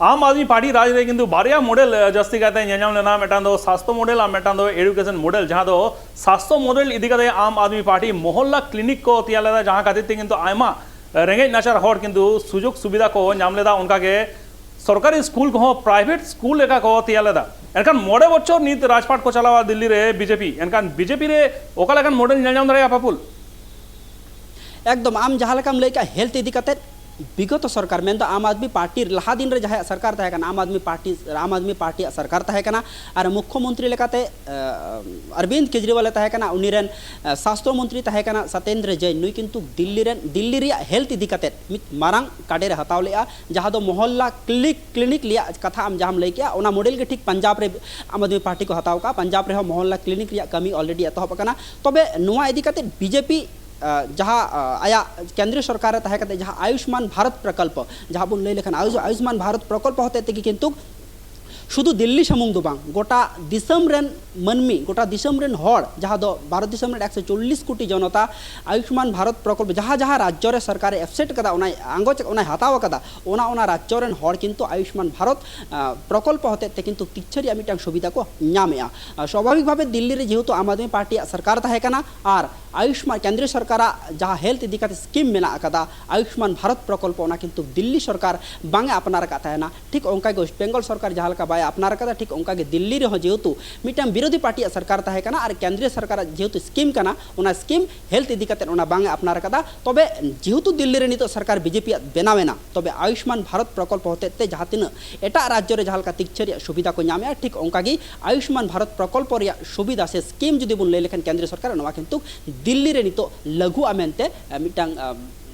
ᱟᱢ ᱟᱫᱢᱤ ᱯᱟᱨᱴᱤ ᱨᱟᱡᱽ ᱨᱮ ᱠᱤᱱᱛᱩ ᱵᱟᱨᱭᱟ ᱢᱚᱰᱮᱞ, ᱟ, ᱡᱟᱹᱥᱛᱤ ᱠᱟᱭᱛᱮ ᱧᱮᱞ ᱧᱟᱢ ᱞᱮᱱᱟ, ᱢᱤᱫᱴᱟᱝ ᱫᱚ ᱥᱟᱥᱛᱷᱚ ᱢᱚᱰᱮᱞ ᱟᱨ ᱢᱤᱫᱴᱟᱝ ᱫᱚ ᱮᱰᱩᱠᱮᱥᱚᱱ ᱢᱚᱰᱮᱞ᱾ ᱡᱟᱦᱟᱸ ᱫᱚ ᱥᱟᱥᱛᱷᱚ ᱢᱚᱰᱮᱞ ᱤᱫᱤ ᱠᱟᱛᱮ ᱟᱢ ᱟᱫᱢᱤ ᱯᱟᱨᱴᱤ ᱢᱚᱦᱚᱞᱞᱟ ᱠᱞᱤᱱᱤᱠ ᱠᱚ ᱛᱮᱭᱟᱨ ᱞᱮᱫᱟ, ᱡᱟᱦᱟᱸ ᱠᱷᱟᱹᱛᱤᱨ ᱛᱮ ᱠᱤᱱᱛᱩ ᱟᱭᱢᱟ ᱨᱮᱸᱜᱮᱡ ᱱᱟᱪᱟᱨ ᱦᱚᱲ ᱠᱤᱱᱛᱩ ᱥᱩᱡᱳᱜᱽ ᱥᱩᱵᱤᱫᱷᱟ ᱠᱚ ᱧᱟᱢ ᱞᱮᱫᱟ᱾ ᱚᱱᱠᱟᱜᱮ ᱥᱚᱨᱠᱟᱨᱤ ᱥᱠᱩᱞ ᱠᱚᱦᱚᱸ ᱯᱨᱟᱭᱵᱷᱮᱴ ᱥᱠᱩᱞ ᱞᱮᱠᱟ ᱠᱚ ᱛᱮᱭᱟᱨ ᱞᱮᱫᱟ᱾ ᱮᱱᱠᱷᱟᱱ ᱢᱚᱬᱮ ᱵᱚᱪᱷᱚᱨ ᱱᱤᱛ ᱨᱟᱡᱽᱯᱟᱴ ᱠᱚ ᱪᱟᱞᱟᱣᱟ ᱫᱤᱞᱞᱤ ᱨᱮ ᱵᱤᱡᱮᱯᱤ, ᱮᱱᱠᱷᱟᱱ ᱵᱤᱡᱮᱯᱤ ᱨᱮ ᱚᱠᱟ ᱞᱮᱠᱟᱱ ᱢᱚᱰᱮᱞ ᱧᱮᱞ ᱧᱟᱢ ᱫᱟᱲᱮᱭᱟᱜᱼᱟ ᱯᱟᱯᱩᱞ? ᱮᱠᱫᱚᱢ, ᱟᱢ ᱡᱟᱦᱟᱸ ᱞᱮᱠᱟᱢ ᱞᱟᱹᱭ ᱠᱮᱜᱼᱟ, ᱦᱮᱞᱛᱷ ᱤᱫᱤ ᱠᱟᱛᱮᱫ ᱵᱤᱜᱚᱛᱚ ᱥᱚᱨᱠᱟᱨ, ᱢᱮᱱᱫᱚ ᱟᱢ ᱟᱫᱢᱤ ᱯᱟᱨᱴᱤ ᱞᱟᱦᱟ ᱫᱤᱱ ᱨᱮ ᱡᱟᱦᱟᱸᱭᱟᱜ ᱥᱚᱨᱠᱟᱨ ᱛᱟᱦᱮᱸ ᱠᱟᱱᱟ, ᱟᱢ ᱟᱫᱢᱤ ᱯᱟᱨᱴᱤ, ᱟᱢ ᱟᱫᱢᱤ ᱯᱟᱨᱴᱤᱭᱟᱜ ᱥᱚᱨᱠᱟᱨ ᱛᱟᱦᱮᱸ ᱠᱟᱱᱟ, ᱟᱨ ᱢᱩᱠᱷᱭᱚᱢᱚᱱᱛᱨᱤ ᱞᱮᱠᱟᱛᱮ, ᱟ, ᱚᱨᱵᱤᱱᱫ ᱠᱮᱡᱨᱤᱣᱟᱞ ᱮ ᱛᱟᱦᱮᱸ ᱠᱟᱱᱟ, ᱩᱱᱤ ᱨᱮᱱ, ᱟ, ᱥᱟᱥᱛᱷᱚ ᱢᱚᱱᱛᱨᱤ ᱛᱟᱦᱮᱸ ᱠᱟᱱᱟ ᱥᱟᱛᱮᱱᱫᱨᱚ ᱡᱮᱱ᱾ ᱱᱩᱭ ᱠᱤᱱᱛᱩ ᱫᱤᱞᱞᱤ ᱨᱮᱱ, ᱫᱤᱞᱞᱤ ᱨᱮᱭᱟᱜ ᱦᱮᱞᱛᱷ ᱤᱫᱤ ᱠᱟᱛᱮᱫ ᱢᱤᱫ ᱢᱟᱨᱟᱝ ᱠᱟᱰᱮᱨ ᱮ ᱦᱟᱛᱟᱣ ᱞᱮᱜᱼᱟ, ᱡᱟᱦᱟᱸ ᱫᱚ ᱢᱚᱦᱚᱞᱞᱟ ᱠᱞᱤᱱᱤᱠ, ᱠᱞᱤᱱᱤᱠ ᱨᱮᱭᱟᱜ ᱠᱟᱛᱷᱟ ᱟᱢ ᱡᱟᱦᱟᱸᱢ ᱞᱟᱹᱭ ᱠᱮᱜᱼᱟ, ᱚᱱᱟ ᱢᱚᱰᱮᱞ ᱜᱮ ᱴᱷᱤᱠ ᱯᱟᱧᱡᱟᱵᱽ ᱨᱮ ᱟᱢ ᱟᱫᱢᱤ ᱯᱟᱨᱴᱤ ᱠᱚ ᱦᱟᱛᱟᱣ ᱠᱟᱜᱼᱟ᱾ ᱯᱟᱧᱡᱟᱵᱽ ᱨᱮᱦᱚᱸ ᱢᱚᱦᱚᱞᱞᱟ ᱠᱞᱤᱱᱤᱠ ᱨᱮᱭᱟᱜ ᱠᱟᱹᱢᱤ already ᱮᱛᱚᱦᱚᱵ ᱟᱠᱟᱱᱟ᱾ ᱛᱚᱵᱮ ᱱᱚᱣᱟ ᱤᱫᱤ ᱠᱟᱛᱮᱫ ᱵᱤᱡᱮᱯᱤ, ᱟ, ᱡᱟᱦᱟᱸ, ᱟ, ᱟᱭᱟᱜ ᱠᱮᱱᱫᱨᱤᱭᱚ ᱥᱚᱨᱠᱟᱨ ᱨᱮ ᱛᱟᱦᱮᱸ ᱠᱟᱛᱮ ᱡᱟᱦᱟᱸ ᱟᱭᱩᱥᱢᱟᱱ ᱵᱷᱟᱨᱚᱛ ᱯᱨᱚᱠᱚᱞᱯᱚ, ᱡᱟᱦᱟᱸ ᱵᱚᱱ ᱞᱟᱹᱭ ᱞᱮᱠᱷᱟᱱ ᱟᱭᱩᱥ-, ᱟᱭᱩᱥᱢᱟᱱ ᱵᱷᱟᱨᱚᱛ ᱯᱨᱚᱠᱚᱞᱯᱚ ᱦᱚᱛᱮᱡ ᱛᱮᱜᱮ ᱠᱤᱱᱛᱩ ᱥᱩᱫᱷᱩ ᱫᱤᱞᱞᱤ ᱥᱩᱢᱩᱝ ᱫᱚ ᱵᱟᱝ, ᱜᱚᱴᱟ ᱫᱤᱥᱚᱢ ᱨᱮᱱ ᱢᱟᱹᱱᱢᱤ, ᱜᱚᱴᱟ ᱫᱤᱥᱚᱢ ᱨᱮᱱ ᱦᱚᱲ, ᱡᱟᱦᱟᱸ ᱫᱚ ᱵᱷᱟᱨᱚᱛ ᱫᱤᱥᱚᱢ ᱨᱮᱱ ᱮᱠᱥᱚ ᱪᱚᱞᱞᱤᱥ ᱠᱳᱴᱤ ᱡᱚᱱᱚᱛᱟ ᱟᱭᱩᱥᱢᱟᱱ ᱵᱷᱟᱨᱚᱛ ᱯᱨᱚᱠᱚᱞᱯ, ᱡᱟᱦᱟᱸ ᱡᱟᱦᱟᱸ ᱨᱟᱡᱽᱡᱚ ᱨᱮ ᱥᱚᱨᱠᱟᱨᱮ ᱮᱯᱥᱮᱴ ᱠᱟᱫᱟ, ᱚᱱᱟᱭ ᱟᱸᱜᱚᱪ, ᱚᱱᱟᱭ ᱦᱟᱛᱟᱣ ᱠᱟᱫᱟ, ᱚᱱᱟ ᱚᱱᱟ ᱨᱟᱡᱽᱡᱚ ᱨᱮᱱ ᱦᱚᱲ ᱠᱤᱱᱛᱩ ᱟᱭᱩᱥᱢᱟᱱ ᱵᱷᱟᱨᱚᱛ ᱯᱨᱚᱠᱚᱞᱯᱚ ᱦᱚᱛᱮᱡ ᱛᱮ ᱠᱤᱱᱛᱩ ᱛᱤᱠᱪᱷᱟᱹ ᱨᱮᱭᱟᱜ ᱢᱤᱫᱴᱟᱝ ᱥᱩᱵᱤᱫᱷᱟ ᱠᱚ ᱧᱟᱢᱮᱜᱼᱟ᱾ ᱥᱟᱵᱷᱟᱵᱤᱠ ᱵᱷᱟᱵᱮ ᱫᱤᱞᱞᱤ ᱨᱮ ᱡᱮᱦᱮᱛᱩ ᱟᱢ ᱟᱫᱢᱤ ᱯᱟᱨᱴᱤᱭᱟᱜ ᱥᱚᱨᱠᱟᱨ ᱛᱟᱦᱮᱸ ᱠᱟᱱᱟ ᱟᱨ ᱟᱭᱩᱥᱢᱟᱱ, ᱠᱮᱱᱫᱨᱤᱭᱚ ᱥᱚᱨᱠᱟᱨᱟᱜ ᱡᱟᱦᱟᱸ ᱦᱮᱞᱛᱷ ᱤᱫᱤ ᱠᱟᱛᱮ ᱥᱠᱤᱢ ᱢᱮᱱᱟᱜ ᱟᱠᱟᱫᱟ, ᱟᱭᱩᱥᱢᱟᱱ ᱵᱷᱟᱨᱚᱛ ᱯᱨᱚᱠᱚᱞᱯᱚ, ᱚᱱᱟ ᱠᱤᱱᱛᱩ ᱫᱤᱞᱞᱤ ᱥᱚᱨᱠᱟᱨ ᱵᱟᱝ ᱮ ᱟᱯᱱᱟᱨ ᱟᱠᱟᱫ ᱛᱟᱦᱮᱱᱟ᱾ ᱴᱷᱤᱠ ᱚᱱᱠᱟ ᱜᱮ ᱳᱭᱮᱥᱴ ᱵᱮᱝᱜᱚᱞ ᱥᱚᱨᱠᱟᱨ ᱡᱟᱦᱟᱸ ᱞᱮᱠᱟ ᱵᱟᱭ ᱟᱯᱱᱟᱨ ᱟᱠᱟᱫᱟ, ᱴᱷᱤᱠ ᱚᱱᱠᱟ ᱜᱮ ᱫᱤᱞᱞᱤ ᱨᱮᱦᱚᱸ ᱡᱮᱦᱮᱛᱩ ᱢᱤᱫᱴᱟᱝ ᱵᱤᱨᱳᱫᱷᱤ ᱯᱟᱨᱴᱤᱭᱟᱜ ᱥᱚᱨᱠᱟᱨ ᱛᱟᱦᱮᱸ ᱠᱟᱱᱟ ᱟᱨ ᱠᱮᱱᱫᱨᱤᱭᱚ ᱥᱚᱨᱠᱟᱨᱟᱜ ᱡᱮᱦᱮᱛᱩ ᱥᱠᱤᱢ ᱠᱟᱱᱟ, ᱚᱱᱟ ᱥᱠᱤᱢ ᱦᱮᱞᱛᱷ ᱤᱫᱤ ᱠᱟᱛᱮ ᱚᱱᱟ ᱵᱟᱝ ᱮ ᱟᱯᱱᱟᱨ ᱟᱠᱟᱫᱟ᱾ ᱛᱚᱵᱮ ᱡᱮᱦᱮᱛᱩ ᱫᱤᱞᱞᱤ ᱨᱮ ᱱᱤᱛᱚᱜ ᱥᱚᱨᱠᱟᱨ ᱵᱤᱡᱮᱯᱤᱭᱟᱜ ᱵᱮᱱᱟᱣ ᱮᱱᱟ, ᱛᱚᱵᱮ ᱟᱭᱩᱥᱢᱟᱱ ᱵᱷᱟᱨᱚᱛ ᱯᱨᱚᱠᱚᱞᱯᱚ ᱦᱚᱛᱮᱡ ᱛᱮ ᱡᱟᱦᱟᱸ ᱛᱤᱱᱟᱹᱜ ᱮᱴᱟᱜ ᱨᱟᱡᱽᱡᱚ ᱨᱮ ᱡᱟᱦᱟᱸ ᱞᱮᱠᱟ ᱛᱤᱠᱪᱷᱟᱹ ᱨᱮᱭᱟᱜ ᱥᱩᱵᱤᱫᱷᱟ ᱠᱚ ᱧᱟᱢᱮᱜᱼᱟ, ᱴᱷᱤᱠ ᱚᱱᱠᱟ ᱜᱮ ᱟᱭᱩᱥᱢᱟᱱ ᱵᱷᱟᱨᱚᱛ ᱯᱨᱚᱠᱚᱞᱯᱚ ᱨᱮᱭᱟᱜ ᱥᱩᱵᱤᱫᱷᱟ ᱥᱮ ᱥᱠᱤᱢ ᱡᱩᱫᱤ ᱵᱚᱱ ᱞᱟᱹᱭ ᱞᱮᱠᱷᱟᱱ ᱠᱮᱱᱫᱨᱤᱭᱚ ᱥᱚᱨᱠᱟᱨ, ᱱᱚᱣᱟ ᱠᱤᱱᱛᱩ ᱫᱤᱞᱞᱤ ᱨᱮ ᱱᱤᱛᱚᱜ ᱞᱟᱹᱜᱩᱜᱼᱟ ᱢᱮᱱᱛᱮ, ᱟᱸ, ᱢᱤᱫᱴᱟᱝ, ᱟᱸ,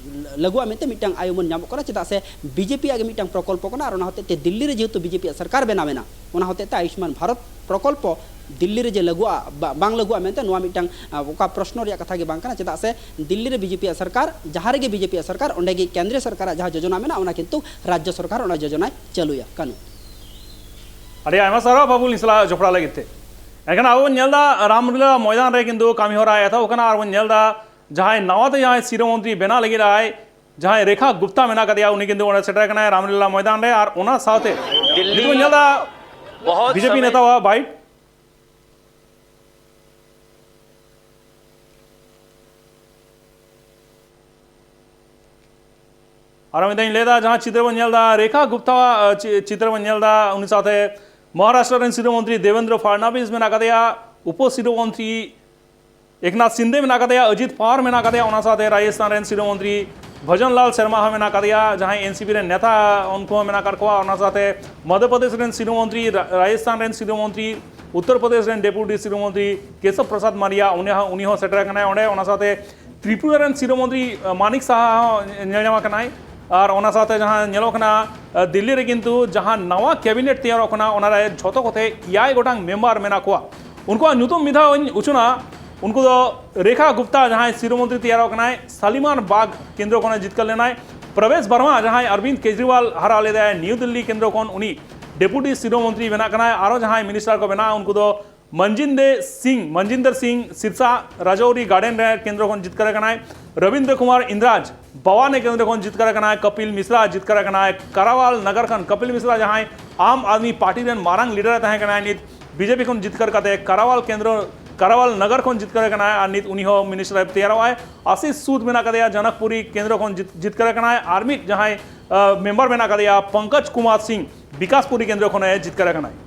ᱞᱟᱹᱜᱩᱜᱼᱟ ᱢᱮᱱᱛᱮ ᱢᱤᱫᱴᱟᱝ ᱟᱭᱩᱢᱟᱹᱱ ᱧᱟᱢᱚᱜ ᱠᱟᱱᱟ᱾ ᱪᱮᱫᱟᱜ ᱥᱮ ᱵᱤᱡᱮᱯᱤᱭᱟᱜ ᱜᱮ ᱢᱤᱫᱴᱟᱝ ᱯᱨᱚᱠᱚᱞᱯᱚ ᱠᱟᱱᱟ ᱟᱨ ᱚᱱᱟ ᱦᱚᱛᱮᱡ ᱛᱮ ᱫᱤᱞᱞᱤ ᱨᱮ ᱡᱮᱦᱮᱛᱩ ᱵᱤᱡᱮᱯᱤᱭᱟᱜ ᱥᱚᱨᱠᱟᱨ ᱵᱮᱱᱟᱣ ᱮᱱᱟ, ᱚᱱᱟ ᱦᱚᱛᱮᱡ ᱛᱮ ᱟᱭᱩᱥᱢᱟᱱ ᱵᱷᱟᱨᱚᱛ ᱯᱨᱚᱠᱚᱞᱯᱚ ᱫᱤᱞᱞᱤ ᱨᱮ ᱡᱮ ᱞᱟᱹᱜᱩᱜᱼᱟ, ᱵᱟ-, ᱵᱟᱝ ᱞᱟᱹᱜᱩᱜᱼᱟ ᱢᱮᱱᱛᱮ ᱱᱚᱣᱟ ᱢᱤᱫᱴᱟᱝ, ᱟᱸ, ᱚᱠᱟ ᱯᱨᱚᱥᱱᱚ ᱨᱮᱭᱟᱜ ᱠᱟᱛᱷᱟ ᱜᱮ ᱵᱟᱝ ᱠᱟᱱᱟ᱾ ᱪᱮᱫᱟᱜ ᱥᱮ ᱫᱤᱞᱞᱤ ᱨᱮ ᱵᱤᱡᱮᱯᱤᱭᱟᱜ ᱥᱚᱨᱠᱟᱨ, ᱡᱟᱦᱟᱸ ᱨᱮᱜᱮ ᱵᱤᱡᱮᱯᱤᱭᱟᱜ ᱥᱚᱨᱠᱟᱨ, ᱚᱸᱰᱮ ᱜᱮ ᱠᱮᱱᱫᱨᱤᱭᱚ ᱥᱚᱨᱠᱟᱨᱟᱜ ᱡᱟᱦᱟᱸ ᱡᱳᱡᱚᱱᱟ ᱢᱮᱱᱟᱜᱼᱟ, ᱚᱱᱟ ᱠᱤᱱᱛᱩ ᱨᱟᱡᱽᱡᱚ ᱥᱚᱨᱠᱟᱨ ᱚᱱᱟ ᱡᱳᱡᱚᱱᱟᱭ ᱪᱟᱹᱞᱩᱭᱟ᱾ ᱠᱟᱹᱱᱩ᱾ ᱟᱹᱰᱤ ᱟᱭᱢᱟ ᱥᱟᱨᱦᱟᱣ ᱵᱟᱹᱵᱩᱞ ᱤᱧ ᱥᱟᱞᱟᱜ ᱡᱚᱯᱲᱟᱣ ᱞᱟᱹᱜᱤᱫ ᱛᱮ᱾ ᱮᱱᱠᱷᱟᱱ ᱟᱵᱚ ᱵᱚᱱ ᱧᱮᱞ ᱮᱫᱟ ᱨᱟᱢᱞᱤᱞᱟ ᱢᱚᱭᱫᱟᱱ ᱨᱮ ᱠᱤᱱᱛᱩ ᱠᱟᱹᱢᱤ ᱦᱚᱨᱟ ᱮᱛᱚᱦᱚᱵ ᱟᱠᱟᱱᱟ ᱟᱨ ᱵᱚᱱ ᱧᱮᱞ ᱮᱫᱟ ᱡᱟᱦᱟᱸᱭ ᱱᱟᱣᱟ ᱛᱮ ᱡᱟᱦᱟᱸᱭ ᱥᱤᱨᱟᱹ ᱢᱚᱱᱛᱨᱤ ᱵᱮᱱᱟᱣ ᱞᱟᱹᱜᱤᱫ ᱟᱭ, ᱡᱟᱦᱟᱸᱭ ᱨᱮᱠᱷᱟ ᱜᱩᱯᱛᱟ ᱢᱮᱱᱟᱜ ᱟᱠᱟᱫᱮᱭᱟ, ᱩᱱᱤ ᱠᱤᱱᱛᱩ ᱚᱸᱰᱮ ᱥᱮᱴᱮᱨ ᱟᱠᱟᱱᱟᱭ ᱨᱟᱢᱞᱤᱞᱟ ᱢᱚᱭᱫᱟᱱ ᱨᱮ᱾ ᱟᱨ ᱚᱱᱟ ᱥᱟᱶᱛᱮ ᱫᱤᱞᱞᱤ ᱱᱤᱛ ᱵᱚᱱ ᱧᱮᱞ ᱮᱫᱟ ᱵᱚᱦᱚᱛ ᱵᱤᱡᱮᱯᱤ ᱥᱚᱢᱚᱭ ᱱᱮᱛᱟᱣᱟᱜ ᱵᱟᱭᱤᱴ᱾ ᱟᱨ ᱢᱤᱫ ᱫᱷᱟᱣ ᱤᱧ ᱞᱟᱹᱭ ᱮᱫᱟ, ᱡᱟᱦᱟᱸ ᱪᱤᱛᱟᱹᱨ ᱵᱚᱱ ᱧᱮᱞ ᱮᱫᱟ, ᱨᱮᱠᱷᱟ ᱜᱩᱯᱛᱟᱣᱟᱜ, ᱟᱸ, ᱪᱤ-, ᱪᱤᱛᱟᱹᱨ ᱵᱚᱱ ᱧᱮᱞ ᱮᱫᱟ, ᱩᱱᱤ ᱥᱟᱶᱛᱮ ᱢᱚᱦᱟᱨᱟᱥᱴᱨᱚ ᱨᱮᱱ ᱥᱤᱨᱟᱹ ᱢᱚᱱᱛᱨᱤ ᱫᱮᱵᱮᱱᱫᱨᱚ ᱯᱷᱟᱰᱱᱟᱵᱤᱥ ᱢᱮᱱᱟᱜ ᱟᱠᱟᱫᱮᱭᱟ, ᱩᱯᱚ ᱥᱤᱨᱟᱹ ᱢᱚᱱᱛᱨᱤ ᱮᱠᱱᱟᱛᱷ ᱥᱤᱱᱫᱮ ᱢᱮᱱᱟᱜ ᱟᱠᱟᱫᱮᱭᱟ, ᱚᱡᱤᱛ ᱯᱟᱣᱟᱨ ᱢᱮᱱᱟᱜ ᱟᱠᱟᱫᱮᱭᱟ, ᱚᱱᱟ ᱥᱟᱶᱛᱮ ᱨᱟᱡᱚᱥᱛᱷᱟᱱ ᱨᱮᱱ ᱥᱤᱨᱟᱹ ᱢᱚᱱᱛᱨᱤ ᱵᱷᱚᱡᱚᱱ ᱞᱟᱞ ᱥᱟᱨᱢᱟ ᱦᱚᱸ ᱢᱮᱱᱟᱜ ᱟᱠᱟᱫᱮᱭᱟ, ᱡᱟᱦᱟᱸᱭ ᱮᱱᱥᱤᱯᱤ ᱨᱮᱱ ᱱᱮᱛᱟ, ᱩᱱᱠᱩ ᱦᱚᱸ ᱢᱮᱱᱟᱜ ᱟᱠᱟᱫ ᱠᱚᱣᱟ᱾ ᱚᱱᱟ ᱥᱟᱶᱛᱮ ᱢᱚᱫᱷᱭᱚ ᱯᱨᱚᱫᱮᱥ ᱨᱮᱱ ᱥᱤᱨᱟᱹ ᱢᱚᱱᱛᱨᱤ, ᱨᱟ-, ᱨᱟᱡᱚᱥᱛᱷᱟᱱ ᱨᱮᱱ ᱥᱤᱨᱟᱹ ᱢᱚᱱᱛᱨᱤ, ᱩᱛᱛᱚᱨ ᱯᱨᱚᱫᱮᱥ ᱨᱮᱱ ᱰᱮᱯᱩᱴᱤ ᱥᱤᱨᱟᱹ ᱢᱚᱱᱛᱨᱤ ᱠᱮᱥᱚᱵ ᱯᱨᱚᱥᱟᱫᱽ ᱢᱟᱨᱤᱭᱟ, ᱩᱱᱤ ᱦᱚᱸ, ᱩᱱᱤ ᱦᱚᱸ ᱥᱮᱴᱮᱨ ᱟᱠᱟᱱᱟᱭ ᱚᱸᱰᱮ᱾ ᱚᱱᱟ ᱥᱟᱶᱛᱮ ᱛᱨᱤᱯᱩᱨᱟ ᱨᱮᱱ ᱥᱤᱨᱟᱹ ᱢᱚᱱᱛᱨᱤ, ᱟᱸ, ᱢᱟᱱᱤᱠ ᱥᱟᱦᱟ ᱦᱚᱸ ᱧᱮᱞ ᱧᱟᱢ ᱟᱠᱟᱱᱟᱭ᱾ ᱟᱨ ᱚᱱᱟ ᱥᱟᱶᱛᱮ ᱡᱟᱦᱟᱸ ᱧᱮᱞᱚᱜ ᱠᱟᱱᱟ, ᱟᱸ, ᱫᱤᱞᱞᱤ ᱨᱮ ᱠᱤᱱᱛᱩ ᱡᱟᱦᱟᱸ ᱱᱟᱣᱟ ᱠᱮᱵᱤᱱᱮᱴ ᱛᱮᱭᱟᱨᱚᱜ ᱠᱟᱱᱟ, ᱚᱱᱟᱨᱮ ᱡᱷᱚᱛᱚ ᱠᱚᱛᱮ ᱮᱭᱟᱭ ᱜᱚᱴᱟᱝ ᱢᱮᱢᱵᱟᱨ ᱢᱮᱱᱟᱜ ᱠᱚᱣᱟ᱾ ᱩᱱᱠᱩᱣᱟᱜ ᱧᱩᱛᱩᱢ ᱢᱤᱫ ᱫᱷᱟᱣ ᱤᱧ ᱩᱪᱷᱟᱹᱱᱟ, ᱩᱱᱠᱩ ᱫᱚ ᱨᱮᱠᱷᱟ ᱜᱩᱯᱛᱟ, ᱡᱟᱦᱟᱸᱭ ᱥᱤᱨᱟᱹ ᱢᱚᱱᱛᱨᱤ ᱛᱮᱭᱟᱨᱚᱜ ᱠᱟᱱᱟᱭ, ᱥᱟᱞᱤᱢᱟᱱ ᱵᱟᱜᱽ ᱠᱮᱱᱫᱨᱚ ᱠᱷᱚᱱᱮ ᱡᱤᱛᱠᱟᱹᱨ ᱞᱮᱱᱟᱭ᱾ ᱯᱨᱚᱵᱮᱥ ᱵᱟᱨᱢᱟ, ᱡᱟᱦᱟᱸᱭ ᱚᱨᱵᱤᱱᱫ ᱠᱮᱡᱨᱤᱣᱟᱞ ᱦᱟᱨᱟ ᱞᱮᱫᱟᱭ ᱱᱤᱭᱩ ᱫᱤᱞᱞᱤ ᱠᱮᱱᱫᱨᱚ ᱠᱷᱚᱱ, ᱩᱱᱤ ᱰᱮᱯᱩᱴᱤ ᱥᱤᱨᱟᱹ ᱢᱚᱱᱛᱨᱤ ᱵᱮᱱᱟᱜ ᱠᱟᱱᱟᱭ᱾ ᱟᱨᱚ ᱡᱟᱦᱟᱸᱭ ᱢᱤᱱᱤᱥᱴᱟᱨ ᱠᱚ ᱵᱮᱱᱟᱜᱼᱟ, ᱩᱱᱠᱩ ᱫᱚ ᱢᱚᱱᱡᱤᱱᱫᱮᱨ ᱥᱤᱝ, ᱢᱚᱱᱡᱤᱱᱫᱚᱨ ᱥᱤᱝ ᱥᱤᱨᱥᱟ ᱨᱟᱡᱚᱣᱨᱤ ᱜᱟᱨᱰᱮᱱ ᱨᱮ ᱠᱮᱱᱫᱨᱚ ᱠᱷᱚᱱ ᱡᱤᱛᱠᱟᱹᱨ ᱟᱠᱟᱱᱟᱭ᱾ ᱨᱚᱵᱤᱱᱫᱨᱚ ᱠᱩᱢᱟᱨ ᱤᱱᱫᱨᱟᱡᱽ ᱵᱟᱣᱟᱱᱮ ᱠᱮᱱᱫᱨᱚ ᱠᱷᱚᱱ ᱡᱤᱛᱠᱟᱹᱨ ᱟᱠᱟᱱᱟᱭ᱾ ᱠᱟᱯᱤᱞ ᱢᱤᱥᱨᱟ ᱡᱤᱛᱠᱟᱹᱨ ᱟᱠᱟᱱᱟᱭ ᱠᱟᱨᱟᱣᱟᱞ ᱱᱟᱜᱟᱨ ᱠᱷᱚᱱ᱾ ᱠᱟᱯᱤᱞ ᱢᱤᱥᱨᱟ ᱡᱟᱦᱟᱸᱭ ᱟᱢ ᱟᱫᱢᱤ ᱯᱟᱨᱴᱤ ᱨᱮᱱ ᱢᱟᱨᱟᱝ ᱞᱤᱰᱟᱨ ᱮ ᱛᱟᱦᱮᱸ ᱠᱟᱱᱟᱭ, ᱱᱤᱛ ᱵᱤᱡᱮᱯᱤ ᱠᱷᱚᱱ ᱡᱤᱛᱠᱟᱹᱨ ᱠᱟᱛᱮ ᱠᱟᱨᱟᱣᱟᱞ ᱠᱮᱱᱫᱨᱚ, ᱠᱟᱨᱟᱣᱟᱞ ᱱᱟᱜᱟᱨ ᱠᱷᱚᱱ ᱡᱤᱛᱠᱟᱹᱨ ᱟᱠᱟᱱᱟᱭ ᱟᱨ ᱱᱤᱛ ᱩᱱᱤ ᱦᱚᱸ ᱢᱤᱱᱤᱥᱴᱟᱨ ᱮ ᱛᱮᱭᱟᱨᱚᱜᱼᱟᱭ᱾ ᱟᱥᱤᱥ ᱥᱩᱫ ᱢᱮᱱᱟᱜ ᱟᱠᱟᱫᱮᱭᱟ ᱡᱚᱱᱚᱠᱯᱩᱨᱤ ᱠᱮᱱᱫᱨᱚ ᱠᱷᱚᱱ ᱡᱤᱛ-, ᱡᱤᱛᱠᱟᱹᱨ ᱟᱠᱟᱱᱟᱭ᱾ ᱟᱨ ᱢᱤᱫ ᱡᱟᱦᱟᱸᱭ, ᱟ, ᱢᱮᱢᱵᱟᱨ ᱢᱮᱱᱟᱜ ᱟᱠᱟᱫᱮᱭᱟ ᱯᱚᱝᱠᱚᱡᱽ ᱠᱩᱢᱟᱨ ᱥᱤᱝ ᱵᱤᱠᱟᱥᱯᱩᱨᱤ ᱠᱮᱱᱫᱨᱚ ᱠᱷᱚᱱᱮ ᱡᱤᱛᱠᱟᱹᱨ ᱟᱠᱟᱱᱟᱭ᱾